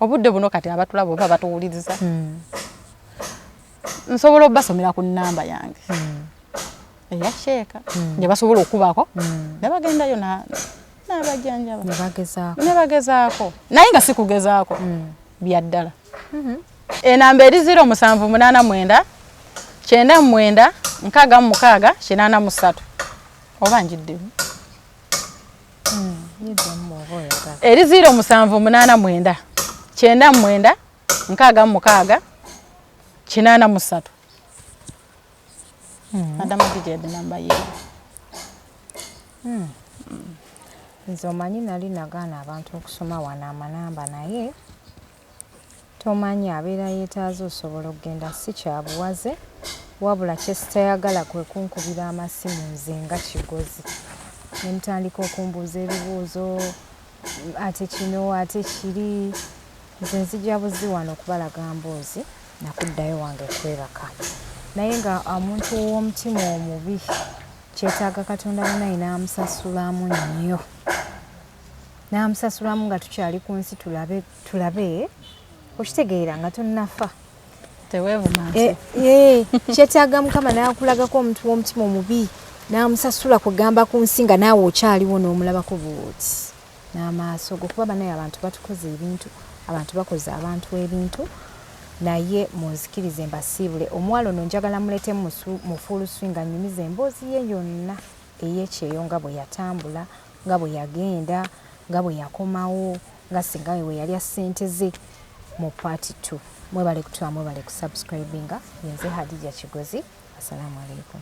obudde buno kati abatulaba oba batuwuliriza, nsobola obasomera ku nnamba yange eya sheeka gye basobola okubako ne bagendayo n'abajjanjaba. Ne bagezaako. Ne bagezaako, naye nga si kugezaako bya ddala. Enamba eri 0789 99 66 83. Oba njiddemu? Yiddemu oba oyagala. Eri 0789 99 66 83. Madamu Adija, yadde namba yeeyo. Nze omanyi nali nagaana abantu okusoma wano amanamba, naye tomanyi abeera yeetaaze osobola okugenda. Si kyabuwaze, wabula kyesitayagala kwe kunkubira amasimu nze nga Kigozi ne mutandika okumbuuza ebibuuzo, ate kino ate kiri. Nze nzija buzi wano okubalaga mboozi nakuddayo wange kwebaka, naye nga omuntu ow'omutima omubi kyetaaga Katonda munaye n'amusasulamu nnyo, n'amusasulamu nga tukyali ku nsi. Tulabe, tulabe, okitegeera nga tonnafa. Teweevuma nsi. Kyetaaga Mukama n'akulagako omuntu w'omutima omubi n'amusasula, kugamba ku nsi nga naawe okyaliwo n'omulabako bwoti n'amaaso go, kuba banaye abantu batukoze ebintu, abantu bakoze abantu ebintu. Naye munzikirize mbasiibule. Omuwala ono njagala mulete mu full swing, annyumize emboozi ye yonna ey'ekyeyo, nga bwe yatambula, nga bwe yagenda, nga bwe yakomawo, nga singa we yalya ssente ze, mu part 2. Mwebale kutwa, mwebale kusubscribinga. Yenze Hadija Kigozi. Assalamu alaikum.